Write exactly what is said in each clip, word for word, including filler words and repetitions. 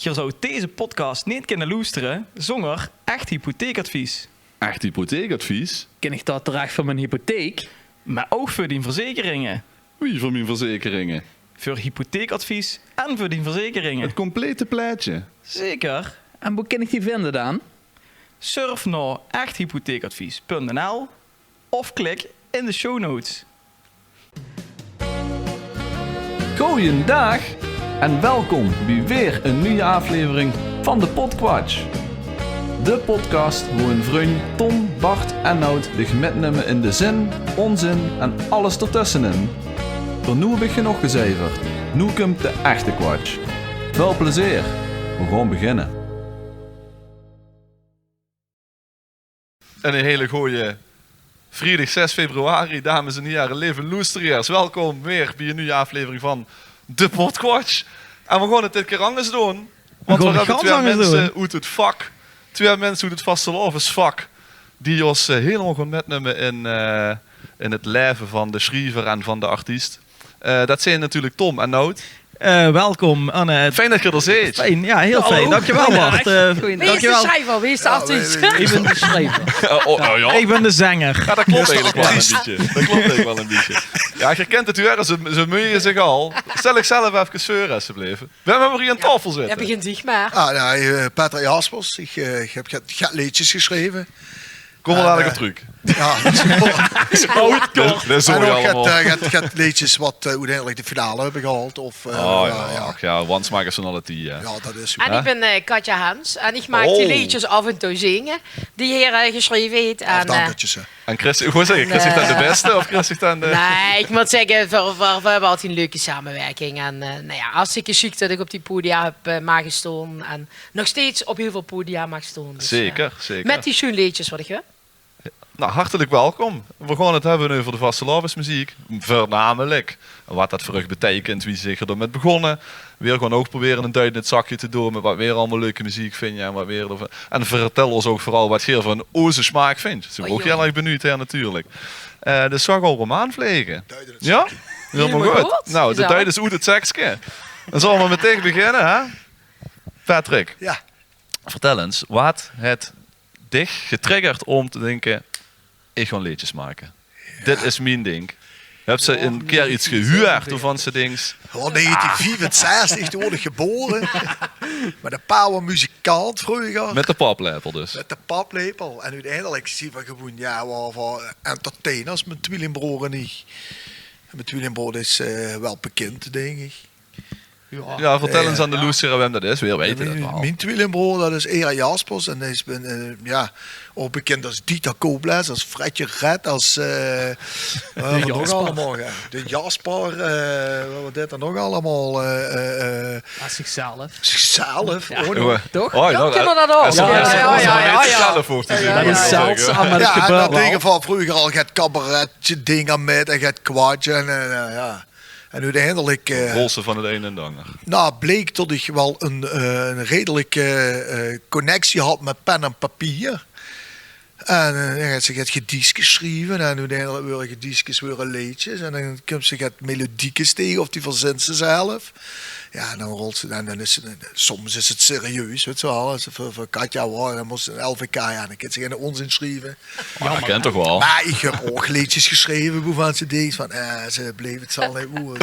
Geer zouw deze podcast neet kinne loestere zónger Echt Hypotheekadvies. Echt Hypotheekadvies? Kin ich dao terech veur mien hypotheek? Mer ouch veur dien verzekeringe. Wie veur mien verzekeringe? Veur hypotheekadvies en veur dien verzekeringe. Het complete plaetje. Zeker. En boe kin ich die vinde dan? Surf nao echthypotheekadvies punt n l of klik in de shownotes. Goojendaag en welkom bie weer ein nuje aaflevering van de Podquatsch. De podcast boe ein vrunj Tom, Bart en Nout dich mitnumme in de zin, ónzin en alles d'rtössenin. Veur noe höb ich genóg gezeiverd. Noe kump de echte kwatsch. Väöl plezeer. Veer gaon beginne. En ein hele gooje vriedig zes februari, dames en hiere, leve loesteraars. Welkom weer bie ein nuje aaflevering van de Podquatsch. En veer gaon het dit kier angers doon. Want veer höbbe twieë minse oet het vak, twieë minse oet het vastelaovesvak, die ós, eh, hielemaol gaon mitnumme in, eh, in het laeve van de sjriever en van de artiest. Eh, det zeen natuurlik Tom en Nout. Eh, welkom, Anne. Fijn det geer d'r zeet. Fijn, jao, hiel fijn. Hallo. Dankjewel, Bart. Goojendaag. Eh, dankjewel. Wie is de sjriever? Wie is de artiest? Ich bön de sjriever. Oh, oh, jao. Ich bön de zenger. Jao, det klop eigelik waal ein bietje. Det klop eigelik waal ein bietje. Jao, geer kint het waal, ze, ze meuje zich al. Stel uch zelf efkes veur, esjeblif. Wae höbbe veer hie aan taofel zitte? Jao, begin dich mer. Ah, jao, eh, Patrick Jaspers. Ich, eh, ich höb get, get leedjes gesjreve. Kómme veer dalik op trök. Jao, det is waal. En ouch get, eh, get leedjes waat, eh, oeteindelik de finale höbbe gehaold. Of, eh, jao, jao. Ach jao, One Smaak is van alle tieje, hè. Jao, det is zoe. En ich bön, eh, Katja Hans. En ich maak die leedjes aaf en toe zinge, die heer, eh, gesjreve heet. En, eh, en Chris, ich wou zègke, Chris, is det de bèste of Chris is dan de... Nae, ich mót zègke, veer, veer, veer höbbe altied ein leuke samewirking. En, eh, noe jao, hartstikke sjiek det ich op die podia höb, eh, maag staon. En nog steeds op hiel väöl podia maag staon. Dus, eh, zeker, zeker. Mit die sjoen leedjes waat ich höb. Noe, hartelik welkom. Veer gaon het höbbe euver de vastelaovesmeziek, veurnamelik. Waat det veur uch beteikent, wie zeet geer d'r mit begós. Veer gaon ouch probere ein duit in het zakje te doon mit waat veer allemaol leuke meziek vinje en waat veer d'rvan. En vertèl ós ouch veural waat geer van ózze smaak vindj. Zeen veer ouch hiel erg benuujd, hè, natuurlik. Eh, dus zag al Romaan vlege. Jao? Hielemaol good. Noe, de duit is oet het zekske. Dan zalle veer metein beginne, hè? Patrick. Jao. Vertèl ins, waat haet dich getriggerd óm te dinke: ich gaon leedjes make? Dit is mien dink. Höbs se ein kier get gehuurd wovan se dinks: oh, negentien viefenzestig, toen woort ich gebore. Mer de pa waor muzikant vreuger. Mit de paplepel dus. Mit de paplepel. En oeteindelik zeen veer gewoen, jao, veer waore entertainers, mien twielingbroor en ich. En mien twielingbroor is, eh, waal bekind, dink ich. Jao, vertèl ins aan de loesteraar wae det is. Veer weite det waal. Mien twielingbroor, det is Ere Jaspers. En dae is, eh, jao, ouch bekind es Dieter Koblenz, es Fredje Red, es, eh, waat nog allemaol, jao. De Jasper, eh, waat deit 'r nog allemaol? Eh, eh, eh. Zichzelf. Zichzelf, toch? Jao, kinne veer det ouch? Jao, jao, jao. Zelfs aan 't gebeure. Jao, en det dink ich van vreuger al, get cabaretdinge mit en get kwatsch en, eh, jao. En oeteindelik, eh, rols se van het ein in het anger. Noe, bleek det ich waal ein, eh, ein redelike, eh, connectie haw mit pen en papier. En, eh, jao, se geit gedieske sjrieve en oeteindelik waere gedieske, waere leedjes. En dan kums se get melodiekes taenge of die verzins se zelf. Jao, dan rols se, dan, dan is het, soms is het serieus, weits se waal. Es 't veur, veur Katja waor, dan mós se ein L V K, jao, dan kins se geine ónzin sjrieve. Mer det kint toch waal? Mer ich höb ouch leedjes gesjreve wovan se dinks van, eh, ze blieve, het zal neet woeëre.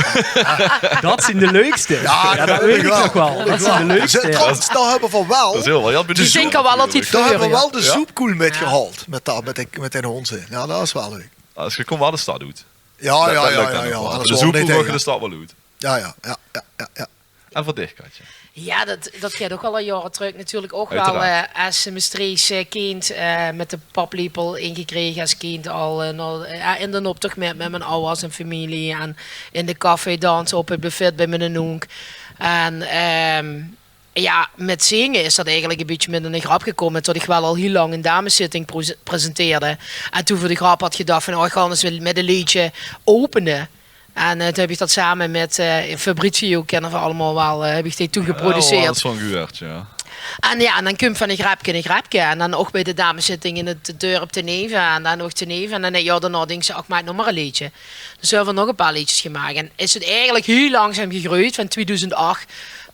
Det zeen de leukste. Jao, det weit ich nog waal. Det zeen de leukste. Trouwens, dao höbbe veer waal, die zinke waal altied veur, höbbe veer waal de zoepkoel mit gehaold. Mit det, mit de, mit de ónzin. Jao, det is waal leuk. Jao, dus geer kump waal de stad oet. Jao, jao, jao. De zoepkoel maag de stad waal oet. Jao, jao, jao. En veur dich, Katja? Jao, det, det geit ouch al jaore trök natuurlik ouch waal, eh, es Mestreechs kind, eh, mit de paplepel ingekrege es kind al, eh, nao, eh, in d'n optoch mit, mit mien awwers en femilie en in de café danse op het buffet bie miene noonk. En, ehm, jao, mit zinge is det eigelik ein bietje mit ein grap gekómme, det ich waal al hiel lang ein dameszitting pro-, presenteerde. En toen veur de grap haw gedach van: oh, ich gaon ins mit ein leedje opene. En, eh, toen höb ich det same mit, eh, Fabrizio, kinne veer allemaol waal, eh, höb ich die toen geproduceerd. Jao, waal ins van gehuurd, jao. En jao, en dan kump van ein grepke ein grepke. En dan ouch bie de dameszitting in het dörp te neve. En dan ouch te neve. En dan, jao, daonao dinks se: och, maak nog mer ein leedje. Dus höbbe veer nog ein paar leedjes gemaak. En is het eigelik hiel langzaam gegreujd van twieëdoezend ach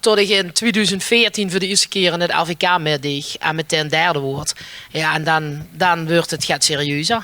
tot ich in tweeduizend veertien veur de ierste kier in 't L V K mitdeeg en metein derde woort. Jao, en dan, dan weurt 't get serieuzer.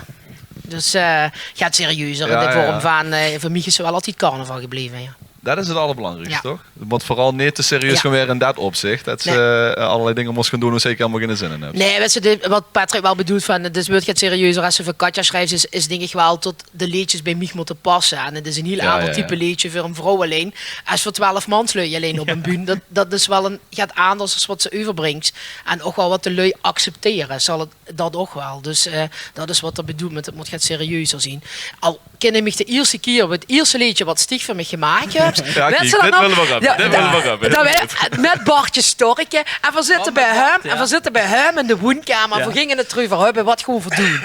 Dus, eh, get serieuzer in de vorm van, eh, veur mich is 't waal altied carnaval gebleve, jao. Det is 't allerbelangriekste, toch? 't Mót veural neet te serieus gaon waere in det opzich. Det se, eh, allerlei dinger mós gaon doon wo se eigelik hielemaol geine zin in höbs. Nae, wèts se, de, wat Patrick waal bedoelt van, 't is, weurt get serieuzer es se veur Katja sjriefs, is, is dink ich waal tot de leedjes bie mich mótte passe. En 't is ein hiel ander type leedje veur ein vrouw allein es veur twelf manslui allein op ein bühne. Det, det is waal ein, get anders es wat se euverbringks. En ouch waal wat de lui acceptere, zal 't det ouch waal. Dus, eh, det is wat 'r bedoelt mit 't mót get serieuzer zien. Al kinne mich de ierste kier, 't ierste leedje wat Stieg veur mich gemaak haet. Jao, kiek, dit wille v'r höbbe. Jao, dit wille v'r höbbe. Mit Bartje Storke. En v'r zitte bie häöm, en v'r zitte bie häöm in de woenkamer. V'r ginge 't d'reuver höbbe, wat gaon v'r doon?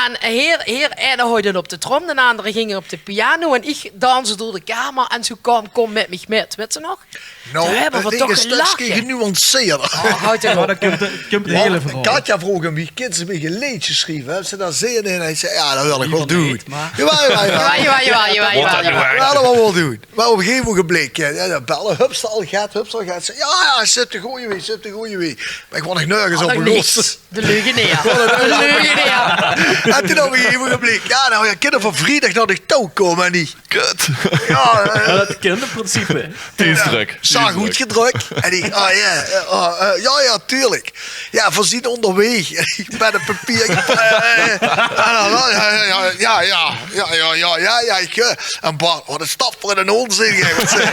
En heer, heer eine haoj dan op de trom, d'n andere ging op de piano en ich danse door de kamer en zoe kaom Kom mit mich mit. Wèts se nog? Noe, höbbe v'r toch gelache. Genuanceerder. Oh, haoj toch op. Mer dan kump 't, kump 't hiel verhaol. Katja vroog mich: kins se mich e leedje sjrieve? Höbs se dao zin in? Ich zag: jao, det wil ich waal doon. Jao, jao, jao. Jao, det wil ich waal doon. Mer op e gegaeve ogenblik, jao, jao, belle. Höbs se al get? Höbs se al get? Jao, jao, zit de gooje wee, zit de gooje wee. Mer ich waor nog nörges op los. De leugenaer. De leugenaer. En toen op e gegaeve ogenblik: jao, noe, jao, kinne v'r vriedig nao dich touw kómme en ich Kut. Jao, eh. Jao, det kint in principe. Tien strök. Zacht oetgedrök. En ich: oh jao, eh, oh, eh, jao, jao, tuurlik. Jao, v'r zien óngerwaeg. Ich höb e papier gepakt. Eh, eh, jao, jao, jao, ich, eh, en Bart, wat is det veur eine ónzin, hè, wat se.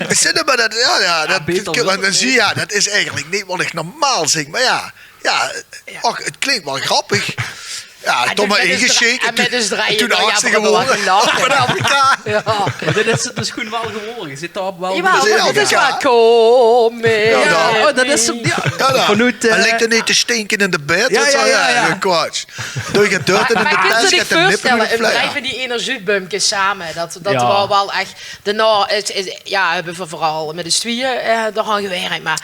Ich zèk: mer det, jao, jao, det, en dan zuus se, jao, det is eigelik neet wat ich normaal zing, mer jao. Jao, och, 't klink waal grappig. Jao, toch mer ingesjeke. En mit us drieje, toen achtste gewore. Jao. Mer dit is 't dus gewoen waal gewore. Ge zit dao waal. Jao, mer dit is waal komisch. Jao, det is 'm, jao. Vanoet, eh, en ligk 'r neet te stinke in de bed? Jao, jao, jao. Doe ich 't deur in de tas, geit de nippel in de vleie. Mer kins se dich veurstelle, ein drei van die energiebuimkes same, det, det waor waal ech, daonao is, is, jao, höbbe v'r veural mit us twieje, eh, dao aan gewirk, mer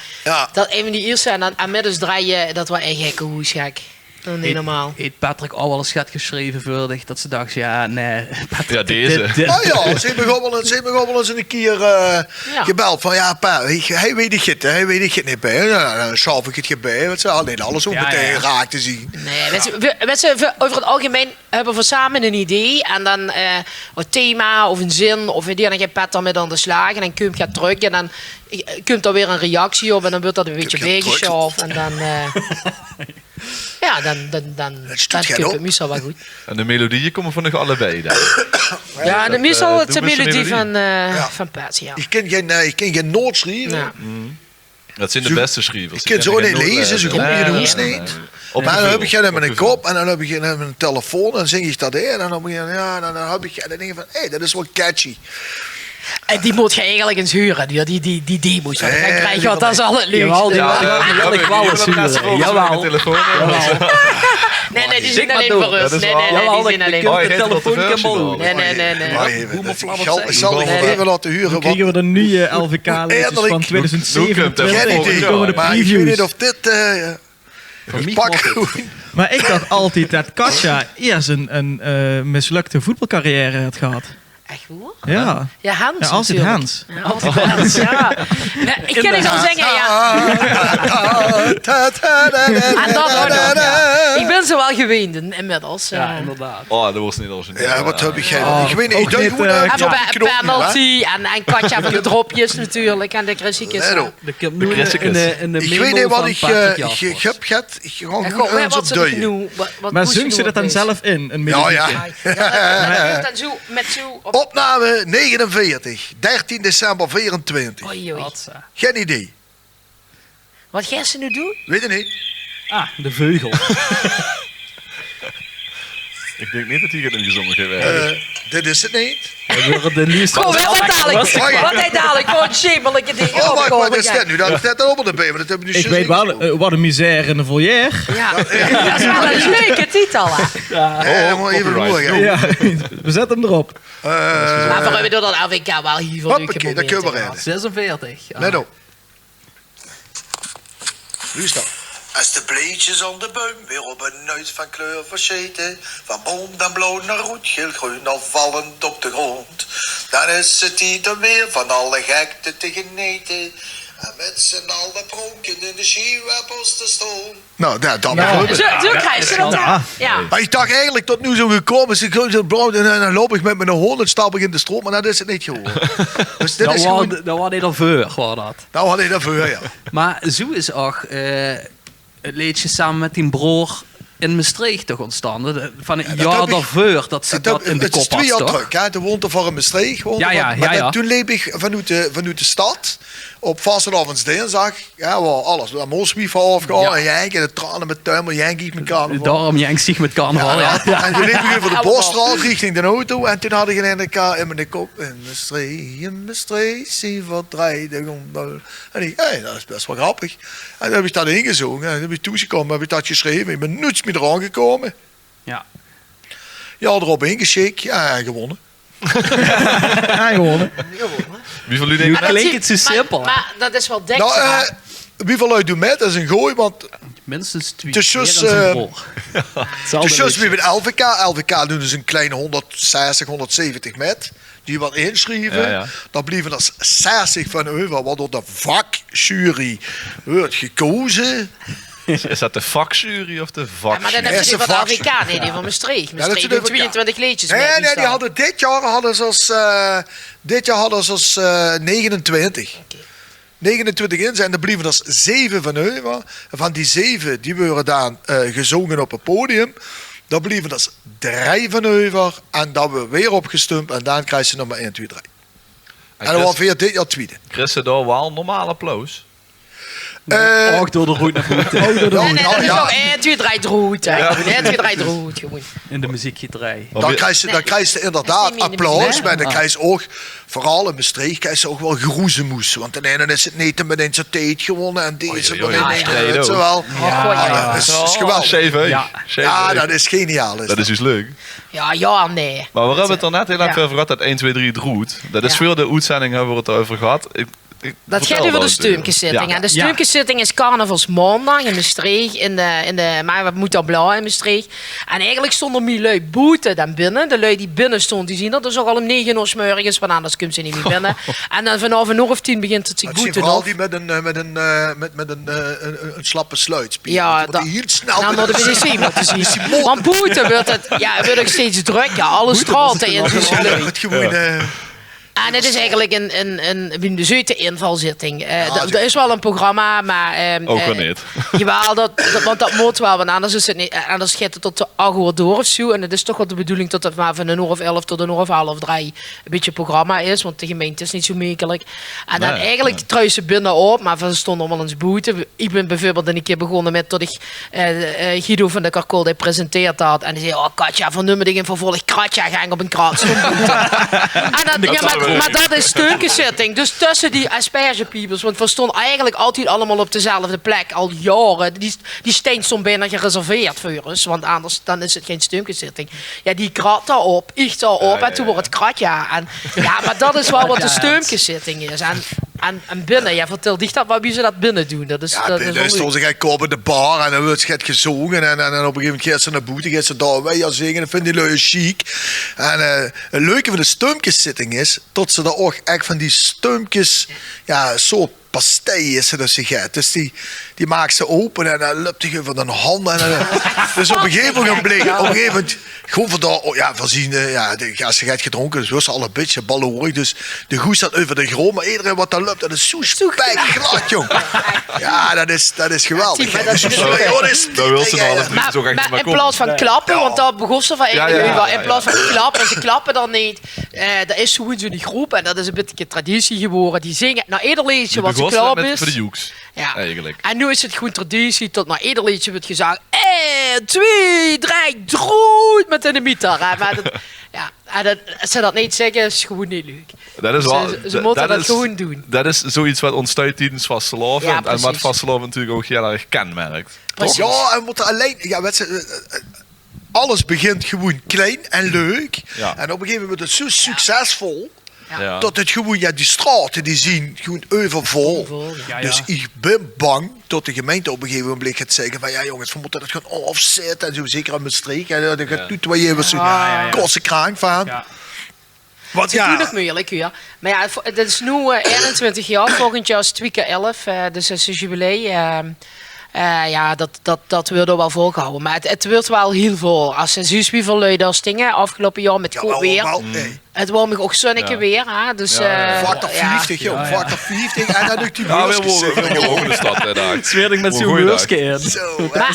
det ein van die ierste en dan, en mit us drieje, det waor ech gekkehoesgek. Neet normaal. Haet Patrick ouch waal ins get gesjreve veur dich, det se dachs: jao, nae, Patrick, dit, dit. Jao, deze. Oh jao, ze haet mich ouch waal ins, ze haet mich ouch waal ins ein kier, eh, gebeld van: jao, pa, ich, hae weit 't, hae weit 't neet bie. Jao, dan sjaof ich 't bie, want ze haw neet alles hove metein raak te zeen. Nae, wèts se, v'r, wèts se, v'r, euver 't algemein höbbe v'r same ein idee en dan, eh, 't thema of ein zin of idee, en dan geit Pet dao mit aan de slaag en dan kump 't trök en dan, eh, kump dao weer ein reactie op en dan weurt det ein bietje biegesjaof en dan, eh, jao, dan, dan, dan kump 't meistal waal good. En de melodieë kómme van uch allebei dan? Jao, de meistal, 't is de melodie van, eh, van Pet, jao. Ich kin gein, eh, ich kin gein noot sjrieve. Jao. Det zeen de bèste sjrievers. Ich kin ze ouch neet leze, ze kómme in hoes neet. Mer dan höb ich 't in miene kop en dan höb ich 't in miene telefoon en zing ich det, hè. En dan höb ich, jao, dan, dan höb ich, en dan dink ich van: hé, det is waal catchy. En die mót ge eigelik ins hure, die, die, die, die demo's. Dan krieg ge, want det is al 't leukste. Jawel, die wil ich waal ins hure. Jawel. Nae, nae, die zeen allein veur us. Nae, nae, nae, die zeen allein veur us. Nae, nae, nae, nae. Zal ich effe laote hure wat. Kriege v'r de nuuje L V K-leedjes van twieëdoezend zevenentwintig? Mer ich weit neet of dit, eh, pak. Mer ich dach altied det Katja iers ein, ein, eh, mislökte voetbalcarrière haw gehad. Ech woer? Jao. Jao, Hans altied natuurlik. Hans. Jao, altied Hans, jao. Mer ich kin 't waal zègke, jao. En det ouch nog, jao. Ich bön ze waal gewend in, inmiddels, eh. Jao, inderdaad. Oh, det waor neet origineel. Jao, wat höb ich, ich weit neet, ich dink neet, eh, en pe-, penalty en, en Katja van de dropjes natuurlik en de Chrissiekes. De krimp noe in de, in de, in de memo van Patrick Jaspers. Ich weit neet wat ich, eh, ich, ich höb get, ich gaon gewoen ins op duie. Mer zungs se det dan zelf in, ein melodieke? Jao, jao. Jao, det is dan zoe, mit zoe op. Opname negenenveertig, dertien december veerentwintig. Oei, oei. Gein idee. Wat geis se noe doon? Weit ich neet. Ah, de veugel. Ich dink neet det die get ingezónge geit waere. Eh, dit is 't neet. Goh, wae weurt 't dalik? Waat haet dalik veur ein sjemelike ding? Oh, wach, waat is dit noe? Det steit d'r op de been, mer det höbbe v'r noe. Ich weit waal, eh, Wat een misère in de volière. Jao. Det is waal ein leuke titel, hè? Jao, mer effe loere. Jao, v'r zètte 'm d'r op. Eh, mer v'r höbbe door det L V K waal hiel väöl leuke momente gehad. Zesenveertig. Let op. Loester. Es de bleedjes aon de buim weer op ein nuit van kleur versjete, van broen, dan blauw, nao roed, geel, greun, nao vallend op de grond, dan is 't tied óm weer van alle gekte te genete. En mit z'n alle pronken in de schieweppels te stoon. Nou, ja, dat bijvoorbeeld. Zo, zo krijg je dat, ja. Maar ik dacht eigenlijk dat nu zo gekomen is. Ik zo blauw en dan loop ik met mijn hond en stap ik in de stroom, maar dat is het niet geworden. Dus dit is gewoon... Dat was niet al veur, was dat. Dat was niet al veur, ja. Maar zo is ook eh, het leedje samen met die broer in Mestreech toch ontstanden? Van het jaar daarvoor dat ze dat in de kop had, toch? Twee jaar terug, hè? Toen woonde voor in Mestreech. Ja, ja, ja. Toen leep ik vanuit de, vanuit de stad op vastelaovesdinsdag. Ja, waar alles aan Mooswief afgehaald. En Jenk in de tranen met tuimel, Jenk, ik met carnaval. Daarom Jenk zich met carnaval, ja. En toen leep ik over de Bosstraat richting de auto. En toen had ik in één keer in mijn kop: in Mestreech, in Mestreech, zie verdreide gondel. En ik, hé, dat is best wel grappig. En toen heb ik dat ingezongen. En toen ben ik thuisgekomen, heb ik dat geschreven. Ik ben nooit meer eraan gekomen. Ja. Ja, erop ingeschikt. Ja, gewonnen. Ja, gewonnen. Wieväöl luuj deit... Klinkt het zo simpel. Maar dat is wel dik. Nou, eh, wieväöl luuj doen met? Dat is een gooi, want minstens twee. Tussen, eh, tussen wie met L V K. L V K doen dus een kleine honderdzestig, honderdzeventig met. Die wat inschrijven, dan blijven er zestig van over, wat door de vakjury wordt gekozen. Is dat de vakjury of de vakjury? Ja, maar dan hebben ze die van de L V K, nee, die van Mestreech. Mestreech doet tweeëntwintig leedjes mee. Nee, nee, die hadden dit jaar hadden ze als, eh, dit jaar hadden ze als eh, negenentwintig. Negenentwintig in zijn, er blieven dus zeven van over. En van die zeven, die worden dan eh, gezongen op het podium. Daar blieven dus drie van over. En dan we weer opgestumpt. En dan krijg je nummer één, twee, drie. En dan waren we dit jaar tweede. Krijg je daar wel normaal applaus? Eh, ook door de roet naar voren. Ook door de roet. Nee, nee, dat is ook één, twee, drie, droet. Eén, twee, drie, droet. Gewoon. In de muziek gedreid. Dan krijg je, dan krijg je inderdaad applaus, maar dan krijg je ook, vooral in Mestreech, krijg je ook wel groezemoes. Want ten ene is het niet meteen zo tijd gewonnen en die is het meteen, weet je wel. Ja, dat is, is geweldig. Ja, dat is geniaal. Dat is dus leuk. Ja, ja, nee. Maar we hebben het er net heel even over gehad, dat één, twee, drie, droet. Dat is voor de uitzending hebben we het erover gehad. Dat gaat over de Steumkeszitting. En de Steumkeszitting is carnavalsmaandag in Mestreech. In de, in de, maar wat moet dat blauw in Mestreech? En eigenlijk stonden meer lui boete dan binnen. De lui die binnen stonden, die zien dat dus ook al om negen uur 's morgens, want anders kunnen ze niet meer binnen. En dan vanaf een uur of tien begint het zich boete nog. Die met een, eh, met een, eh, met, met een, eh, een, een slappe sluitspier. Ja, die heel snel naar de wc moeten zien. Want boete wordt het, ja, het wordt ook steeds drukker. Alles straalt in. Het gewoon, eh, En het is eigenlijk een, een, een, een zeute invalzitting. Eh, d- er is wel een programma, maar... ehm, Ook eh, weer niet. Jawel, dat, dat, want dat moet wel, want anders, is het niet, eh, anders gaat het tot de acht uur door of zo. En het is toch wel de bedoeling dat het maar van een uur of elf tot een uur of half drie een beetje programma is, want de gemeente is niet zo makkelijk. En dan eigenlijk trui ze binnen op, maar we stonden allemaal eens boete. Ik ben bijvoorbeeld een keer begonnen met dat ik eh, eh, Guido van de Karkol die presenteert dat. En die zei: oh, Katja, van nummer die in vervolg Kratja gang op een krat. En dat, ja, maar, maar dat is Steumkeszitting. Dus tussen die aspergepiepers, want we stonden eigenlijk altijd allemaal op dezelfde plek, al jaren. Die, die stein stond bijna gereserveerd voor ons, want anders dan is het geen Steumkeszitting. Ja, die krat daar op, ik daar op, en toen wordt het Kratja. En, ja, maar dat is wel wat de Steumkeszitting is. En En, en binnen, ja, vertel dich dat, wat, wie ze dat binnen doen. Dat is, ja, dat is binnen is toch, ze gaan kopen de bar en dan wordt het gezongen en, en, en op een gegeven moment gaat ze naar boete, gaat ze daar weer zingen. Dat vinden die lui chic. En eh, het leuke van de Steumkeszitting is dat ze daar ook echt van die steumkes, ja, een soort pastei is het, dat ze gaat. Dus die, die maakt ze open en dan loopt hij van de handen. En dan, dus op een gegeven moment bleek, op een gegeven moment Gewoon vandaag, oh ja, we zien, eh, ja, de gasten gaat gedronken, dus we zijn al een beetje ballorig. Dus de goes staat over de grond, maar iedereen wat daar loopt, dat is zo spijkglad, jong. Ja, dat is, dat is geweldig. Ja, maar dat is dus... Daar wil ze nog alles niet zo recht. Maar in plaats van klappen, want daar begon ze van eigenlijk over, in plaats van klappen, ze klappen dan niet. Eh, dat is gewoon zo'n groep en dat is een beetje traditie geworden. Die zingen, nou, ieder leedje wat ze klaar is. Voor de joeks. Ja. Eigenlijk. En nu is het gewoon traditie tot na ieder leedje wordt gezegd: eh, twee, drie, droet met een mieter. Hè. Maar dat, ja, en dat, als ze dat niet zeggen, is het gewoon niet leuk. Dat is wel, ze, ze moeten dat, dat gewoon doen. Dat is zoiets wat ontstaat tijdens vastelaovend. Ja, en wat vastelaovend natuurlijk ook heel erg kenmerkt. Toch? Ja, en we moeten alleen, ja, wat ze, eh, eh, alles begint gewoon klein en leuk. Ja. En op een gegeven moment wordt het zo succesvol. Ja. Dat het gewoon, ja, die straten die zien gewoon overvol. Vol, ja. Dus ik ben bang dat de gemeente op een gegeven moment gaat zeggen van: ja jongens, we moeten dat gaan afzetten en zo, zeker aan Mestreech. En dat gaat nu twee jaar kosse kraan van. Ja. Want ja, doe nog meujelik, huur. Mer ja, vo-, det is noe, eh, einentwintig jaor. Volgend jaor is twie kier elf, eh, dus det is jubilee. Eh, eh, ja, det, det, det weurt waal volgehawwe. Mer 't, 't weurt waal hiel väöl. Es se zuus wieväöl lui dao stinge aafgeloupe jaor mit good weer. 't Waor mich ouch zonneke weer, hè. Dus, eh, factor vieftig, jóng. Factor vieftig en dan nog die meursjes. Veer wore ouch in de stad, hè, dao. 't Zweert dich mit zoe'n meurske in.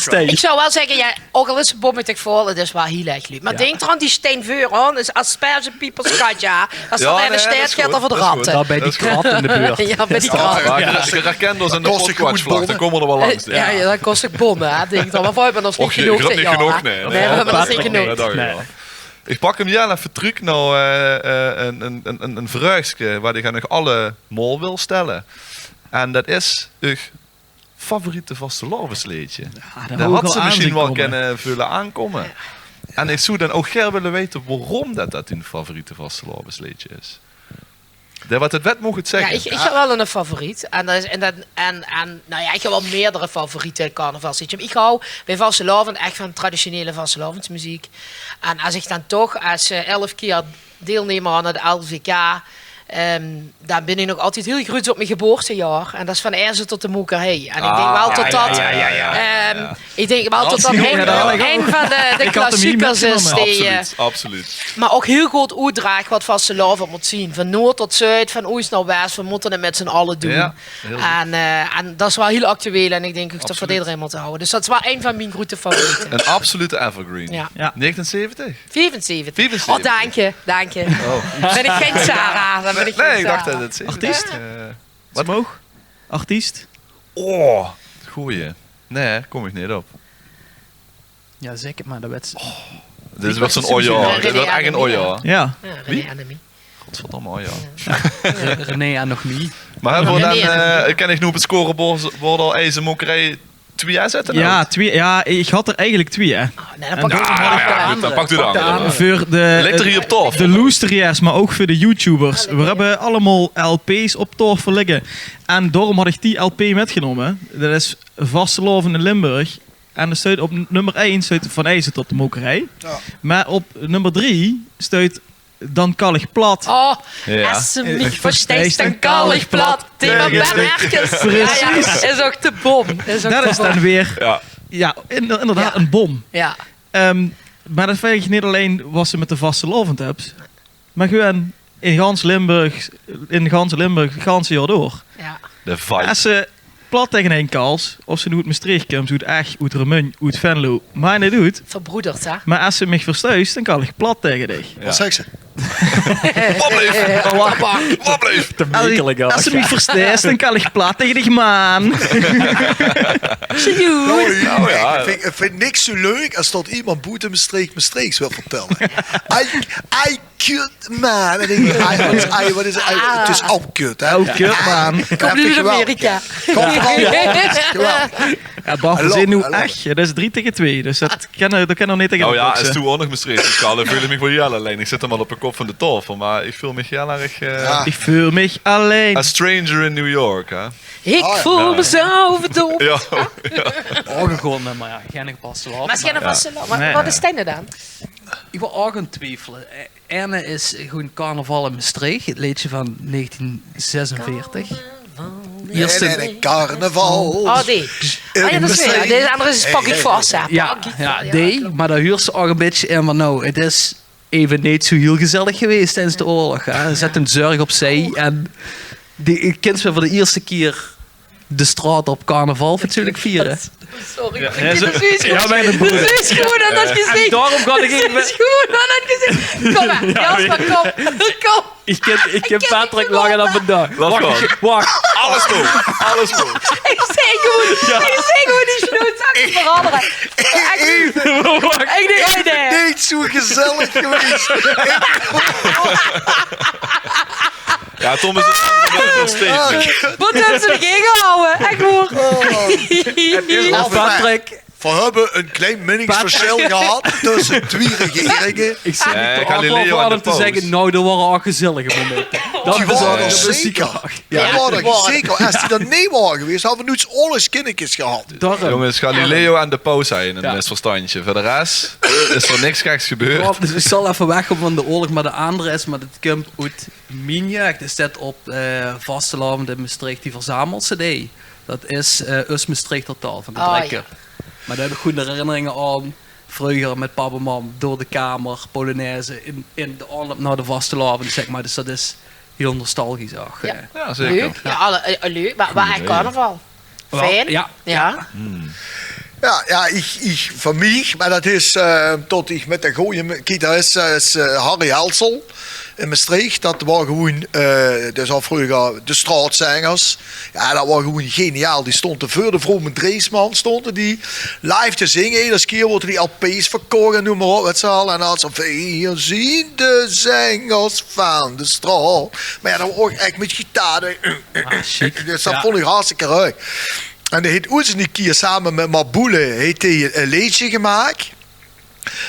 Mer ich zou waal zègke, ja, ouch al is 't bommetig vol, 't is waal hiel erg leuk. Mer dink d'raan, die stein veuraon is aspergepieperskatja. Det is waal eine steit, geit d'r veur de ratte. Dao bie die krat in de buurt. Ja, bie die krat. Mer geer, geer herkent ós in de Potkwatch-vlag, dan kómme v'r d'r waal langs. Ja, ja, det kos ouch bonne, hè. Dink d'raan, mer veer höbbe ós neet genóg dit jaor, hè. Nae, veer höbbe ós neet genóg. Ich pak 'm hiel effe trök nao, eh, eh, ein, ein, ein, ein, ein vraogske waat ich aan uch allemaol wil stelle. En det is uch favoriete vastelaovesleedje. Ja, det haw ich al mesjien waal kinne veule aankómme. En ich zou dan ouch gaer wille weite waorom det, det dien favoriete vastelaovesleedje is. Dae waat 't wèt, maag 't zègke. Ja, ich, ich höb waal eine favoriet. En det is, en det, en, en, nou ja, ich höb waal meerdere favoriete carnavalsleedjes. Ich haw bie vastelaovend ech van traditionele vastelaovesmeziek. En es ich dan toch es, eh, elf kier deilnemer aan 't L V K, ehm, dan bin ich nog altied hiel gruuts op mien geboortejaor. En det is Van Aerzen tot de Mokerhei. En ich dink waal det det, ehm, ich dink waal det det ein, ein van de, de klassiekers is die, eh, absoluut, absoluut. Mer ouch hiel good oetdraag waat vastelaovend mót zeen. Van noord tot zuid, van oost nao west, veer mótte 't mit z'n alle doon. Ja, hiel good. En, eh, en det is waal hiel actueel en ich dink ouch det v'r dit d'rin mótte hawwe. Dus det is waal ein van mien groete favoriete. Ein absolute evergreen. Ja. Ja. Negenenzeventig? Vierenzeventig. Vierenzeventig. Oh, dank je, dank je. Oh. Bin ich gein Sarah, dan bin ich gein Sarah. Nae, ich dach det 't zeventig... Artiest? Eh, waat? Smoog? Artiest? Oh, goeie. Nae, kóm ich neet op. Ja, zèk 't mer, det wèt ze. Oh, dit is waal zoe'n oorjaor. Dit weurt ech ein oorjaar. Ja. Ja, René Annemie. Godverdomme, oorjaar. Ja. Re-, René Annemie. Mer höbbe v'r dan, eh, kin ich noe op 't scorebord al ins Mokerhei twie zitte? Ja, twie, ja, ich haw d'r eigelik twie, hè. Oh, nae, dan pak ich de anger. Veur de, de loesteraars, mer ouch veur de YouTubers. V'r höbbe allemaol lp's op taofel ligke. En daorum haw ich die lp mitgenómme. Det is Vastelaovend in Limburg. En d'r steit op nummer ein steit Van Aerzen tot de Mokerhei. Ja. Mer op nummer drie steit Dan kal ich plat. Oh, es se mich versteis, dan kal ich plat. Thema Ben Merkens. Precies. Ja, ja. Is ouch de bom. Det is dan weer, ja, inder-, inderdaad ein bom. Ja. Ehm, mer det vinj ich neet allein waat se mit de vastelaovend höbs. Mer gewoon in gans Limburg, in gans Limburg, 't ganse jaor door. Ja. De vibe. Es se plat taenge ein kals, of se noe oet Mestreech kums, oet Ech, oet Remunj, oet Venlo, maak neet oet. Verbroederd, hè? Mer es se mich verstuis, dan kal ich plat taenge dich. Ja. Waat zaes se? Wach. Wach. Es se mich verstuis, dan kal ich plat taenge dich, maan. Sorry. Nou ja. Ich vinj, ich vinj niks zoe leuk es det emes boete Mestreech Mestreechs wilt vertèlle. Ai, ai, kut, maan. En dan dink ich, ai, waat is, ai, waat is, ai, 't is al kut, hè? Al kut, maan. Kóm noe oet Amerika. Kóm van Londen. Geweldig. Ja, Bart, v'r zeen noe ech, 't is drie taenge twie, dus det kin, det kin nog neet taenge de bokse. Oh ja, es doe ouch nog Mestreechs kals, veul ich mich waal hiel allein. Ich zit dan waal op de kop van de taofel, mer ich veul mich hiel erg, eh, ich veul mich allein. A stranger in New York, hè? Ich veul mich zo verdómp. Ja. Ouch ein good nummer, ja. Gein vastelaovend. Mer gein vastelaovend. Waat is diene dan? Ich waas ouch aan 't twiefele. Eh, eine is gewoon Carnaval in Mestreech, 't leedje van negentien zesenveertig. Ierste... Nae, nae, carnaval. Oh, die. Ah, ja, det is weer. Deze anger is pak ich vas, hè. Ja, ja, die. Mer dao huurs se ouch ein bietje in van, nou, 't is effe neet zoe hiel gezellig gewaes tiedes de oorlog, hè. Zèt de zörg opzij en die, ich kin ze veur de ierste kier de straot op carnaval fatsoenlik viere. Sorry, ich vinj 't zoe... Ja, mer det is gewoon aan det gezich. En daorum gaon ich effe... Det is gewoon aan det gezich. Kóm mer, Jasper, kóm. Kóm. Ich kin, ich kin Patrick langer dan vandaag. Wach, wach. Alles door. Alles door. Ich zeen gewoon, ich zeen gewoon die snoet verangere. Ech. Wach. Ich dink, oh nae. Neet zoe gezellig gewaes. Ja, Tom is 't nog steeds neet. Waat höbs se d'rtegen gehawwe? Ech waor. Patrick, Veer höbbe e klein meningsversjil gehad tösse twie regeringe. Ich zeen Galileo en de paus. Om te zègke, nou, d'r waore ouch gezèllige momente. Die waore d'r zeker. Die waore d'r zeker. Es die d'r neet waore gewees, hadde veer noets oorlogskinnekes gehad. Jónges, Galileo en de paus hawwe e misverstandje. Veur de res is d'r niks geks gebeurd. Waat, dus ich zal effe wegkómme van de oorlog, mer de anger is, mer det kump oet mien jeug. Is det op, eh, vastelaovend in Mestreech, die verzamel-cd. Det is, eh, Us Mestreechter Taal van de Drei Köp. Mer dao höb ich gooj herinneringe aan. Vreuger mit pap en mam door de kamer, polonaise, in, in de aanloup nao de vastelaovend, zèk mer. Dus det is hiel nostalgisch ouch. Jao, zeker. Leuk. Jao, alle-, eh, leuk. Mer, mer ech carnaval. Fijn. Jao. Jao, jao, ich, ich, van mich, mer det is, eh, tot ich mit de gooje me-, kiek, dao is, eh, is, eh, Harry Helsel in Mestreech, det waor gewoen, eh, det is al vreuger de Straotzengers. Jao, det waor gewoen geniaal. Die stónte veur de Vrome Dreesman, stónte die live te zinge. Eder kier woorte die lp's verkoch en neum mer op, wèts se al. En dan zo, veer zien de zengers van de straot. Mer jao, det waor ouch ech mit gitaar. Ah, sjiek. Dus det vónj ich hartstikke leuk. En dae heet oets eine kier same mit Marboele heet dae e leedje gemaak.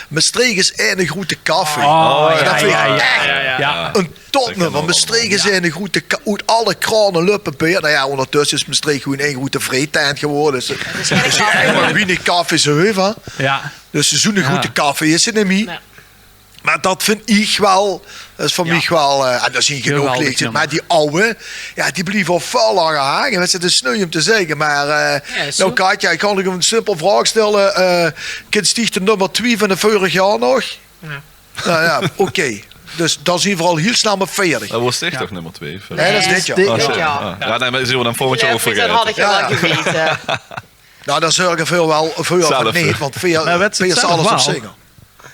Mestreech is eine groete kaffee. Oh, det vinj ich ech e topnummer. Mestreech is eine groete ka-, oet alle kraone löp beer. Nou jao, óngertösse is Mestreech gewoen ein groete vreettent gewore. Dus, dus wie eine kaffee zo, hè. Jao. Dus zoe'n groete kaffee is 't neet mie. Mer det vinj ich waal, det is veur mich waal, eh, en d'r zien genóg leedjes, mer die awwe, jao, die blieve al väöl langer hange. Wèts se, det is sneu óm te zègke, mer, eh, nou, Katja, ich kan dich ein simpel vraog stèlle. Eh, kins dich de nummer twie van de veurig jaor nog? Jao. Nou jao, oké. Dus dan zien v'r al hiel snel mit veertig. Det waor toch nummer twie? Nae, det is dit jaor. Dit jaor. Ah. Jao, nae, mer zölle v'r dan volgend jaor ouch vergaete. Det had ich waal gewete. Nou, dan zörge v'r waal veur of neet, want veer, veer zölle op zinge.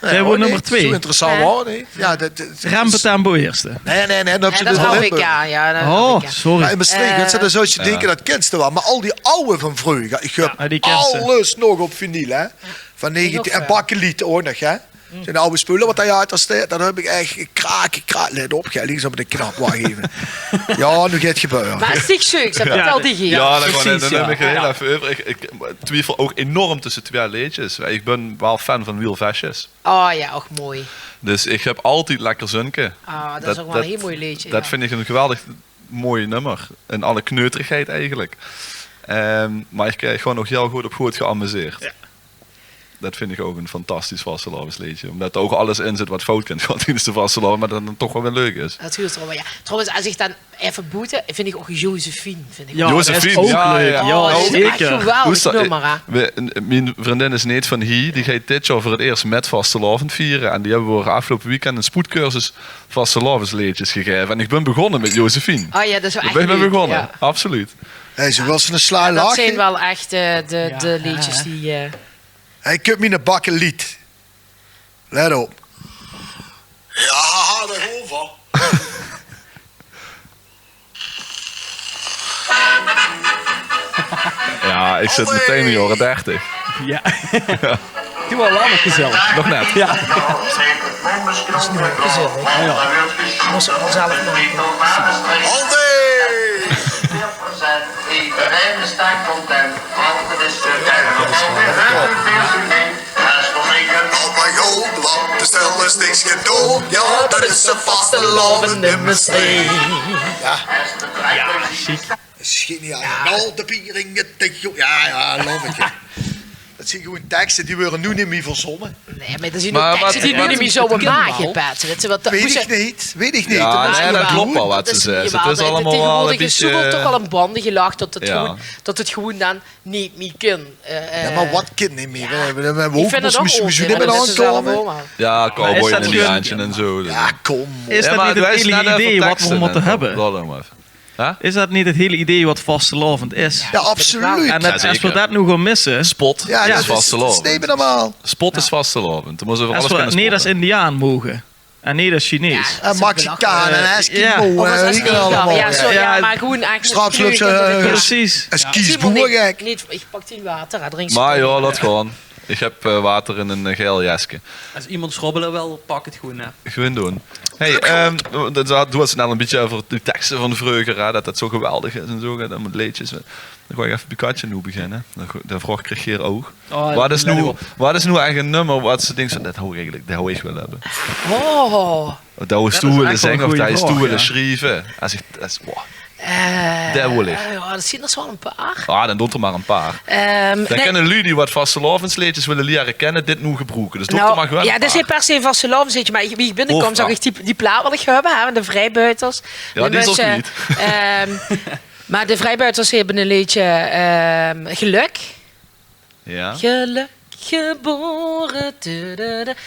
Nae, waor nummer twie. Zo interessant waor 't neet. Jao, det, det, Rempetempo eerste. Nae, nae, nae, det is van Limburg. Oh, sorry. Mer in Mestreech, wèts se, dan zóws se dinke, det kins se waal. Mer al die awwe van vreuger, ich höb alles nog op vinyl, hè. Van negentien, en Bakkeliet ouch nog, hè. Zeen awwe speule wat dao achter steit, det höb ich ech kraak, kraak, let op, hè, linksom mit de knap, wach effe. Jao, noe geit 't gebeure. Mer es dich zeuks, vertèl dich. Jao, det kan ich, dan höb ich 't hiel effe euver. Ich, ich twiefel ouch enorm tösse twie leedjes. Ich bön waal fan van Wiel Vestjes. Oh jao, ouch mooi. Dus ich höb Altied Lekker Zunke. Ah, det is ouch waal e hiel mooi leedje. Det vinj ich e geweldig mooi nummer. In alle kneuterigheid eigelik. Ehm, mer ich, eh, höb mich ouch hiel good op Good geamuseerd. Jao. Det vinj ich ouch e fantastisch vastelaovesleedje. Ómdet d'r ouch alles in zit wat fout kint gaon tijdens de vastelaovend, mer det dan toch waal weer leuk is. Det huurt d'r waal bie, jao. Trouwens, es ich dan effe boete, vinj ich ouch Josephine, vinj ich ouch. Jao, det is ouch leuk. Jao, zeker. Geweldig nummer, hè. Mien vriendin is neet van hie, die geit dit jaor veur 't eers mit vastelaovend viere. En die höbbe v'r aafgeloupe weekend 'n spoedcursus vastelaovesleedjes gegaeve. En ich bön begós mit Josephine. Oh jao, det is waal ech leuk. Dao bön ich begós. Jao. Absoluut. Hey, ze wils 'ne slaag lache. Det zeen waal ech de, de, de leedjes die, eh, Hey, kump miene Bakkeliet. Let op. Jao, det hoort waal. Jao, ich zit metein in de jaore dertig. Jao. Doe waal lang nog gezellig. Nog net. Jao. Det is noe gezellig. Jao. Mós se waal zelf make. Aldi! Ederein is dao content, want 't is weer tij. Op ein goud, want de stel is niks gedoon. Jao, det is 'n vastelaovend in Mestreech. Jao. Jao, sjiek. Det is geniaal. Jao. Al de pieringe te go-, jao, jao, love it, jao. Det zeen gewoen tekste die waere noe neet mie verzónne. Nae, mer det zeen ouch tekste die noe neet mie zouwe mage, Pet. Weit ich neet, weit ich neet. Jao, nae, det klop waal wat ze zaet. 't Is allemaol waal e bietje, tegewoordig is zoeväöl toch al aan bande gelag det 't gewoen, det 't gewoen dan neet mie kin. Eh, jao, mer wat kin neet mie? Jao. Veer, veer, veer hove neet mie aankómme. Jao, cowboy en Indiaantje en zo. Jao, kóm op. Is det neet 't hiele idee wat veer mótte höbbe? Is det neet 't hiele idee wat vastelaovend is? Jao, absoluut. En det, es veer det noe gaon misse. Spot is vastelaovend. Spot is vastelaovend. Es veer neet es Indiaan moge. En neet es Chinees. En Mexikaan en Eskimo, eh, weit ich waal allemaol. Jao, sorry, jao, mer gewoen eigelik. Precies. Es kiesboer, gek. Neet, ich pak dien water, hè, drink. Mer jao, laot gaon. Ich höb, eh, water in ein, eh, gael jeske. Es emes schrobbele wil, pak 't gewoen, hè. Gewoen doon. Hey, ehm, doe hads 't net al e bietje euver die tekste van vreuger, hè, det det zo geweldig is en zo, hè, det mit leedjes. Dan gaon iech eve bij Katja noe beginne. De vraog krieg geer ouch. Wat is noe, wat is noe eigelek e nummer wat ste dinks vaan: dat hou iech eigelek, dat hou iech wel höbbe? Oh. Dat houws toe wèlle zègke of dat houws toe wèlle sjrieve. Es iech, es, wow. Dat wèl iech. Ja, dat zien 'rs wel e paar. Ah, dan doot 'r mer e paar. Dan kinne lui die wat vastelaovendsleedsjes wèlle liere kinne, dit noe gebroeke. Dus doot 'r mer gewoen e paar. Ja, dat is neet per se e vastelaovendsleedsje, meh wie iech binnekaom, zag iech: die, die plaat wèl iech höbbe, hè, vaan de Vrijbuiters. Ja, die is ouch neet. Meh de Vrijbuiters höbbe e leedsje, Gelök. Ja. Gelök gebore.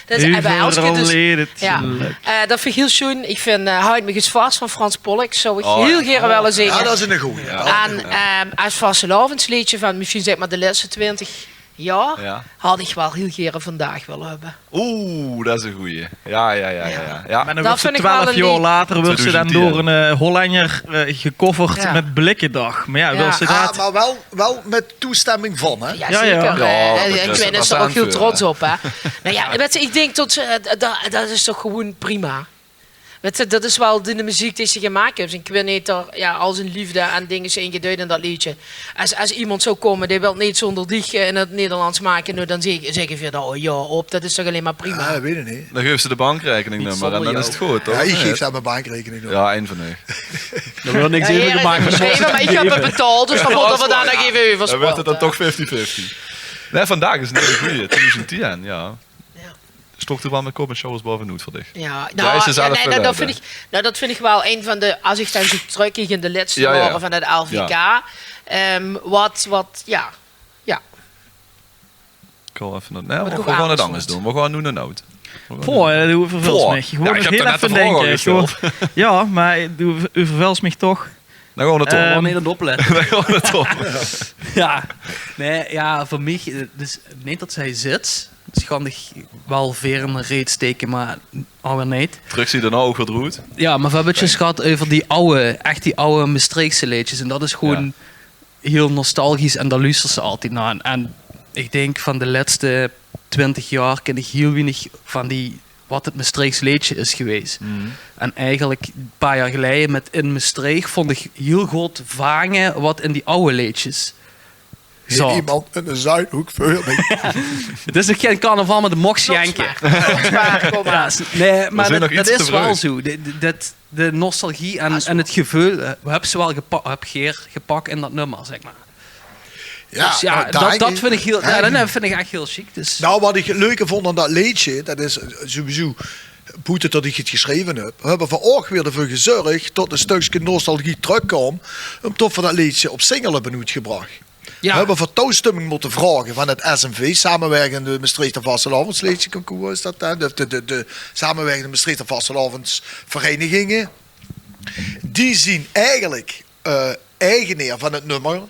Dat is, eh, bij Elske dus. Ja. Eh, dat vind iech hiel sjoen. Iech vind, eh, Houd mich eens vast vaan Frans Pollux zouw iech hiel gere wèlle zinge. Ja, dat is 'ne goeie. En, eh, es vastelaovendsleedsje vaan mesjiens, zègk mer, de lèste twintig jaor, had iech wel hiel gere Vandaag wèlle höbbe. Oeh, dat is 'ne goeie. Ja, ja, ja, ja. Meh dan weurt ze twelf jaor later weurt ze dan door 'ne Hollender gecoverd mèt Blikkendag. Meh ja, wèls te dat? Meh wel, wel mèt toestemming vaan, hè? Ja, zeker. Iech bin dao ouch hiel trots op, hè. Noe ja, wèts te, iech dink tot ze, dat is toch gewoen prima. Wèts te, dat is wel de meziek die ze gemaak höbs. En iech weit neet, dao, ja, al zien leefde en dinger zien geduid in dat leedsje. Es, es iemes zouw koume, dee wèlt neet Zónder Dich in 't Nederlands make, noe, dan zègke veer dao ouch ja op. Dat is toch allein mer prima. Ja, dat weit iech neet. Dan geufs te de bankrekeningnummer en dan is 't good, toch? Ja, iech geef zelf mien bankrekeningnummer. Ja, ein vaan de. Dao weurt niks euver gemaak. Meh iech höb 't betaold, dus dan mote veer dao nog eve euver sprotte. Dan weurt 't dan toch fifty fifty. Nei, Vandaag is 'ne hiele goeie. Twieëdoezend tieën, ja. Stort 'r wel mèt kop en sjouwers baovenoet veur diech? Ja, noe, dat vind iech, noe, dat vind iech wel ein vaan de, es iech dan zoe trökkiek in de lèste jaore vaan 't L V K, wat, wat, ja. Iech wèl eve, nei, veer goon get angers doen. Veer goon noe nao Nout. Poeh, doe euvervèls miech. Iech moot nog hiel eve dinke. Ja, meh doe euvervèls miech toch. Dan goon veer 't toch. Neet aon 't oplètte. Dan goon veer 't oplètte. Ja. Nei, ja, veur miech, eh, dus neet tot ze hei zit. Dus iech gaon diech wel veer in de reet steke, meh ouch weer neet. Trök zie daan ouch weer droet. Ja, meh veer höbbe 't zjus gehad euver die aw, ech die aw Mestreechse leedsjes. En dat is gewoen hiel nostalgisch en dao luusters te altied nao. En iech dink vaan de lèste twintig jaor kin iech hiel wienig vaan die, wat 't Mestreechs leedsje is gewees. En eigelek e paar jaor geleie mèt In Mestreech voont iech hiel good vaange wat in die aw leedsjes zaot. Iemes in de Zuidhoek veur miech. 't Is nog gein carnaval, meh de mochs jenke. Nei, meh dat is wel zoe. Dat, de nostalgie en 't geveul, eh, höbs te wel gepa-, höb geer gepak in dat nummer, zègk mer. Ja, dus ja, noe, dat, dat vind iech hiel, ja, dat vind iech ech hiel sjiek. Dus. Noe, wat iech 't leuke voont aon dat leedsje, dat is, eh, sowieso, boete tot iech 't gesjreve höb, höbbe veer ouch weer deveur gezörg tot e stökske nostalgie trökkaom, umtot veer dat leedsje op single höbben oetgebrach. Ja. Höbbe veer touwstumming mote vraoge vaan 't S M V, Samewèrkende Mestreechter Vastelaovendsleedsjeconcours is dat, hè? De, de, de, de Samewèrkende Mestreechter Vastelaovendsvereiniginge. Die zien eigelek, eh, eigenaer vaan 't nummer.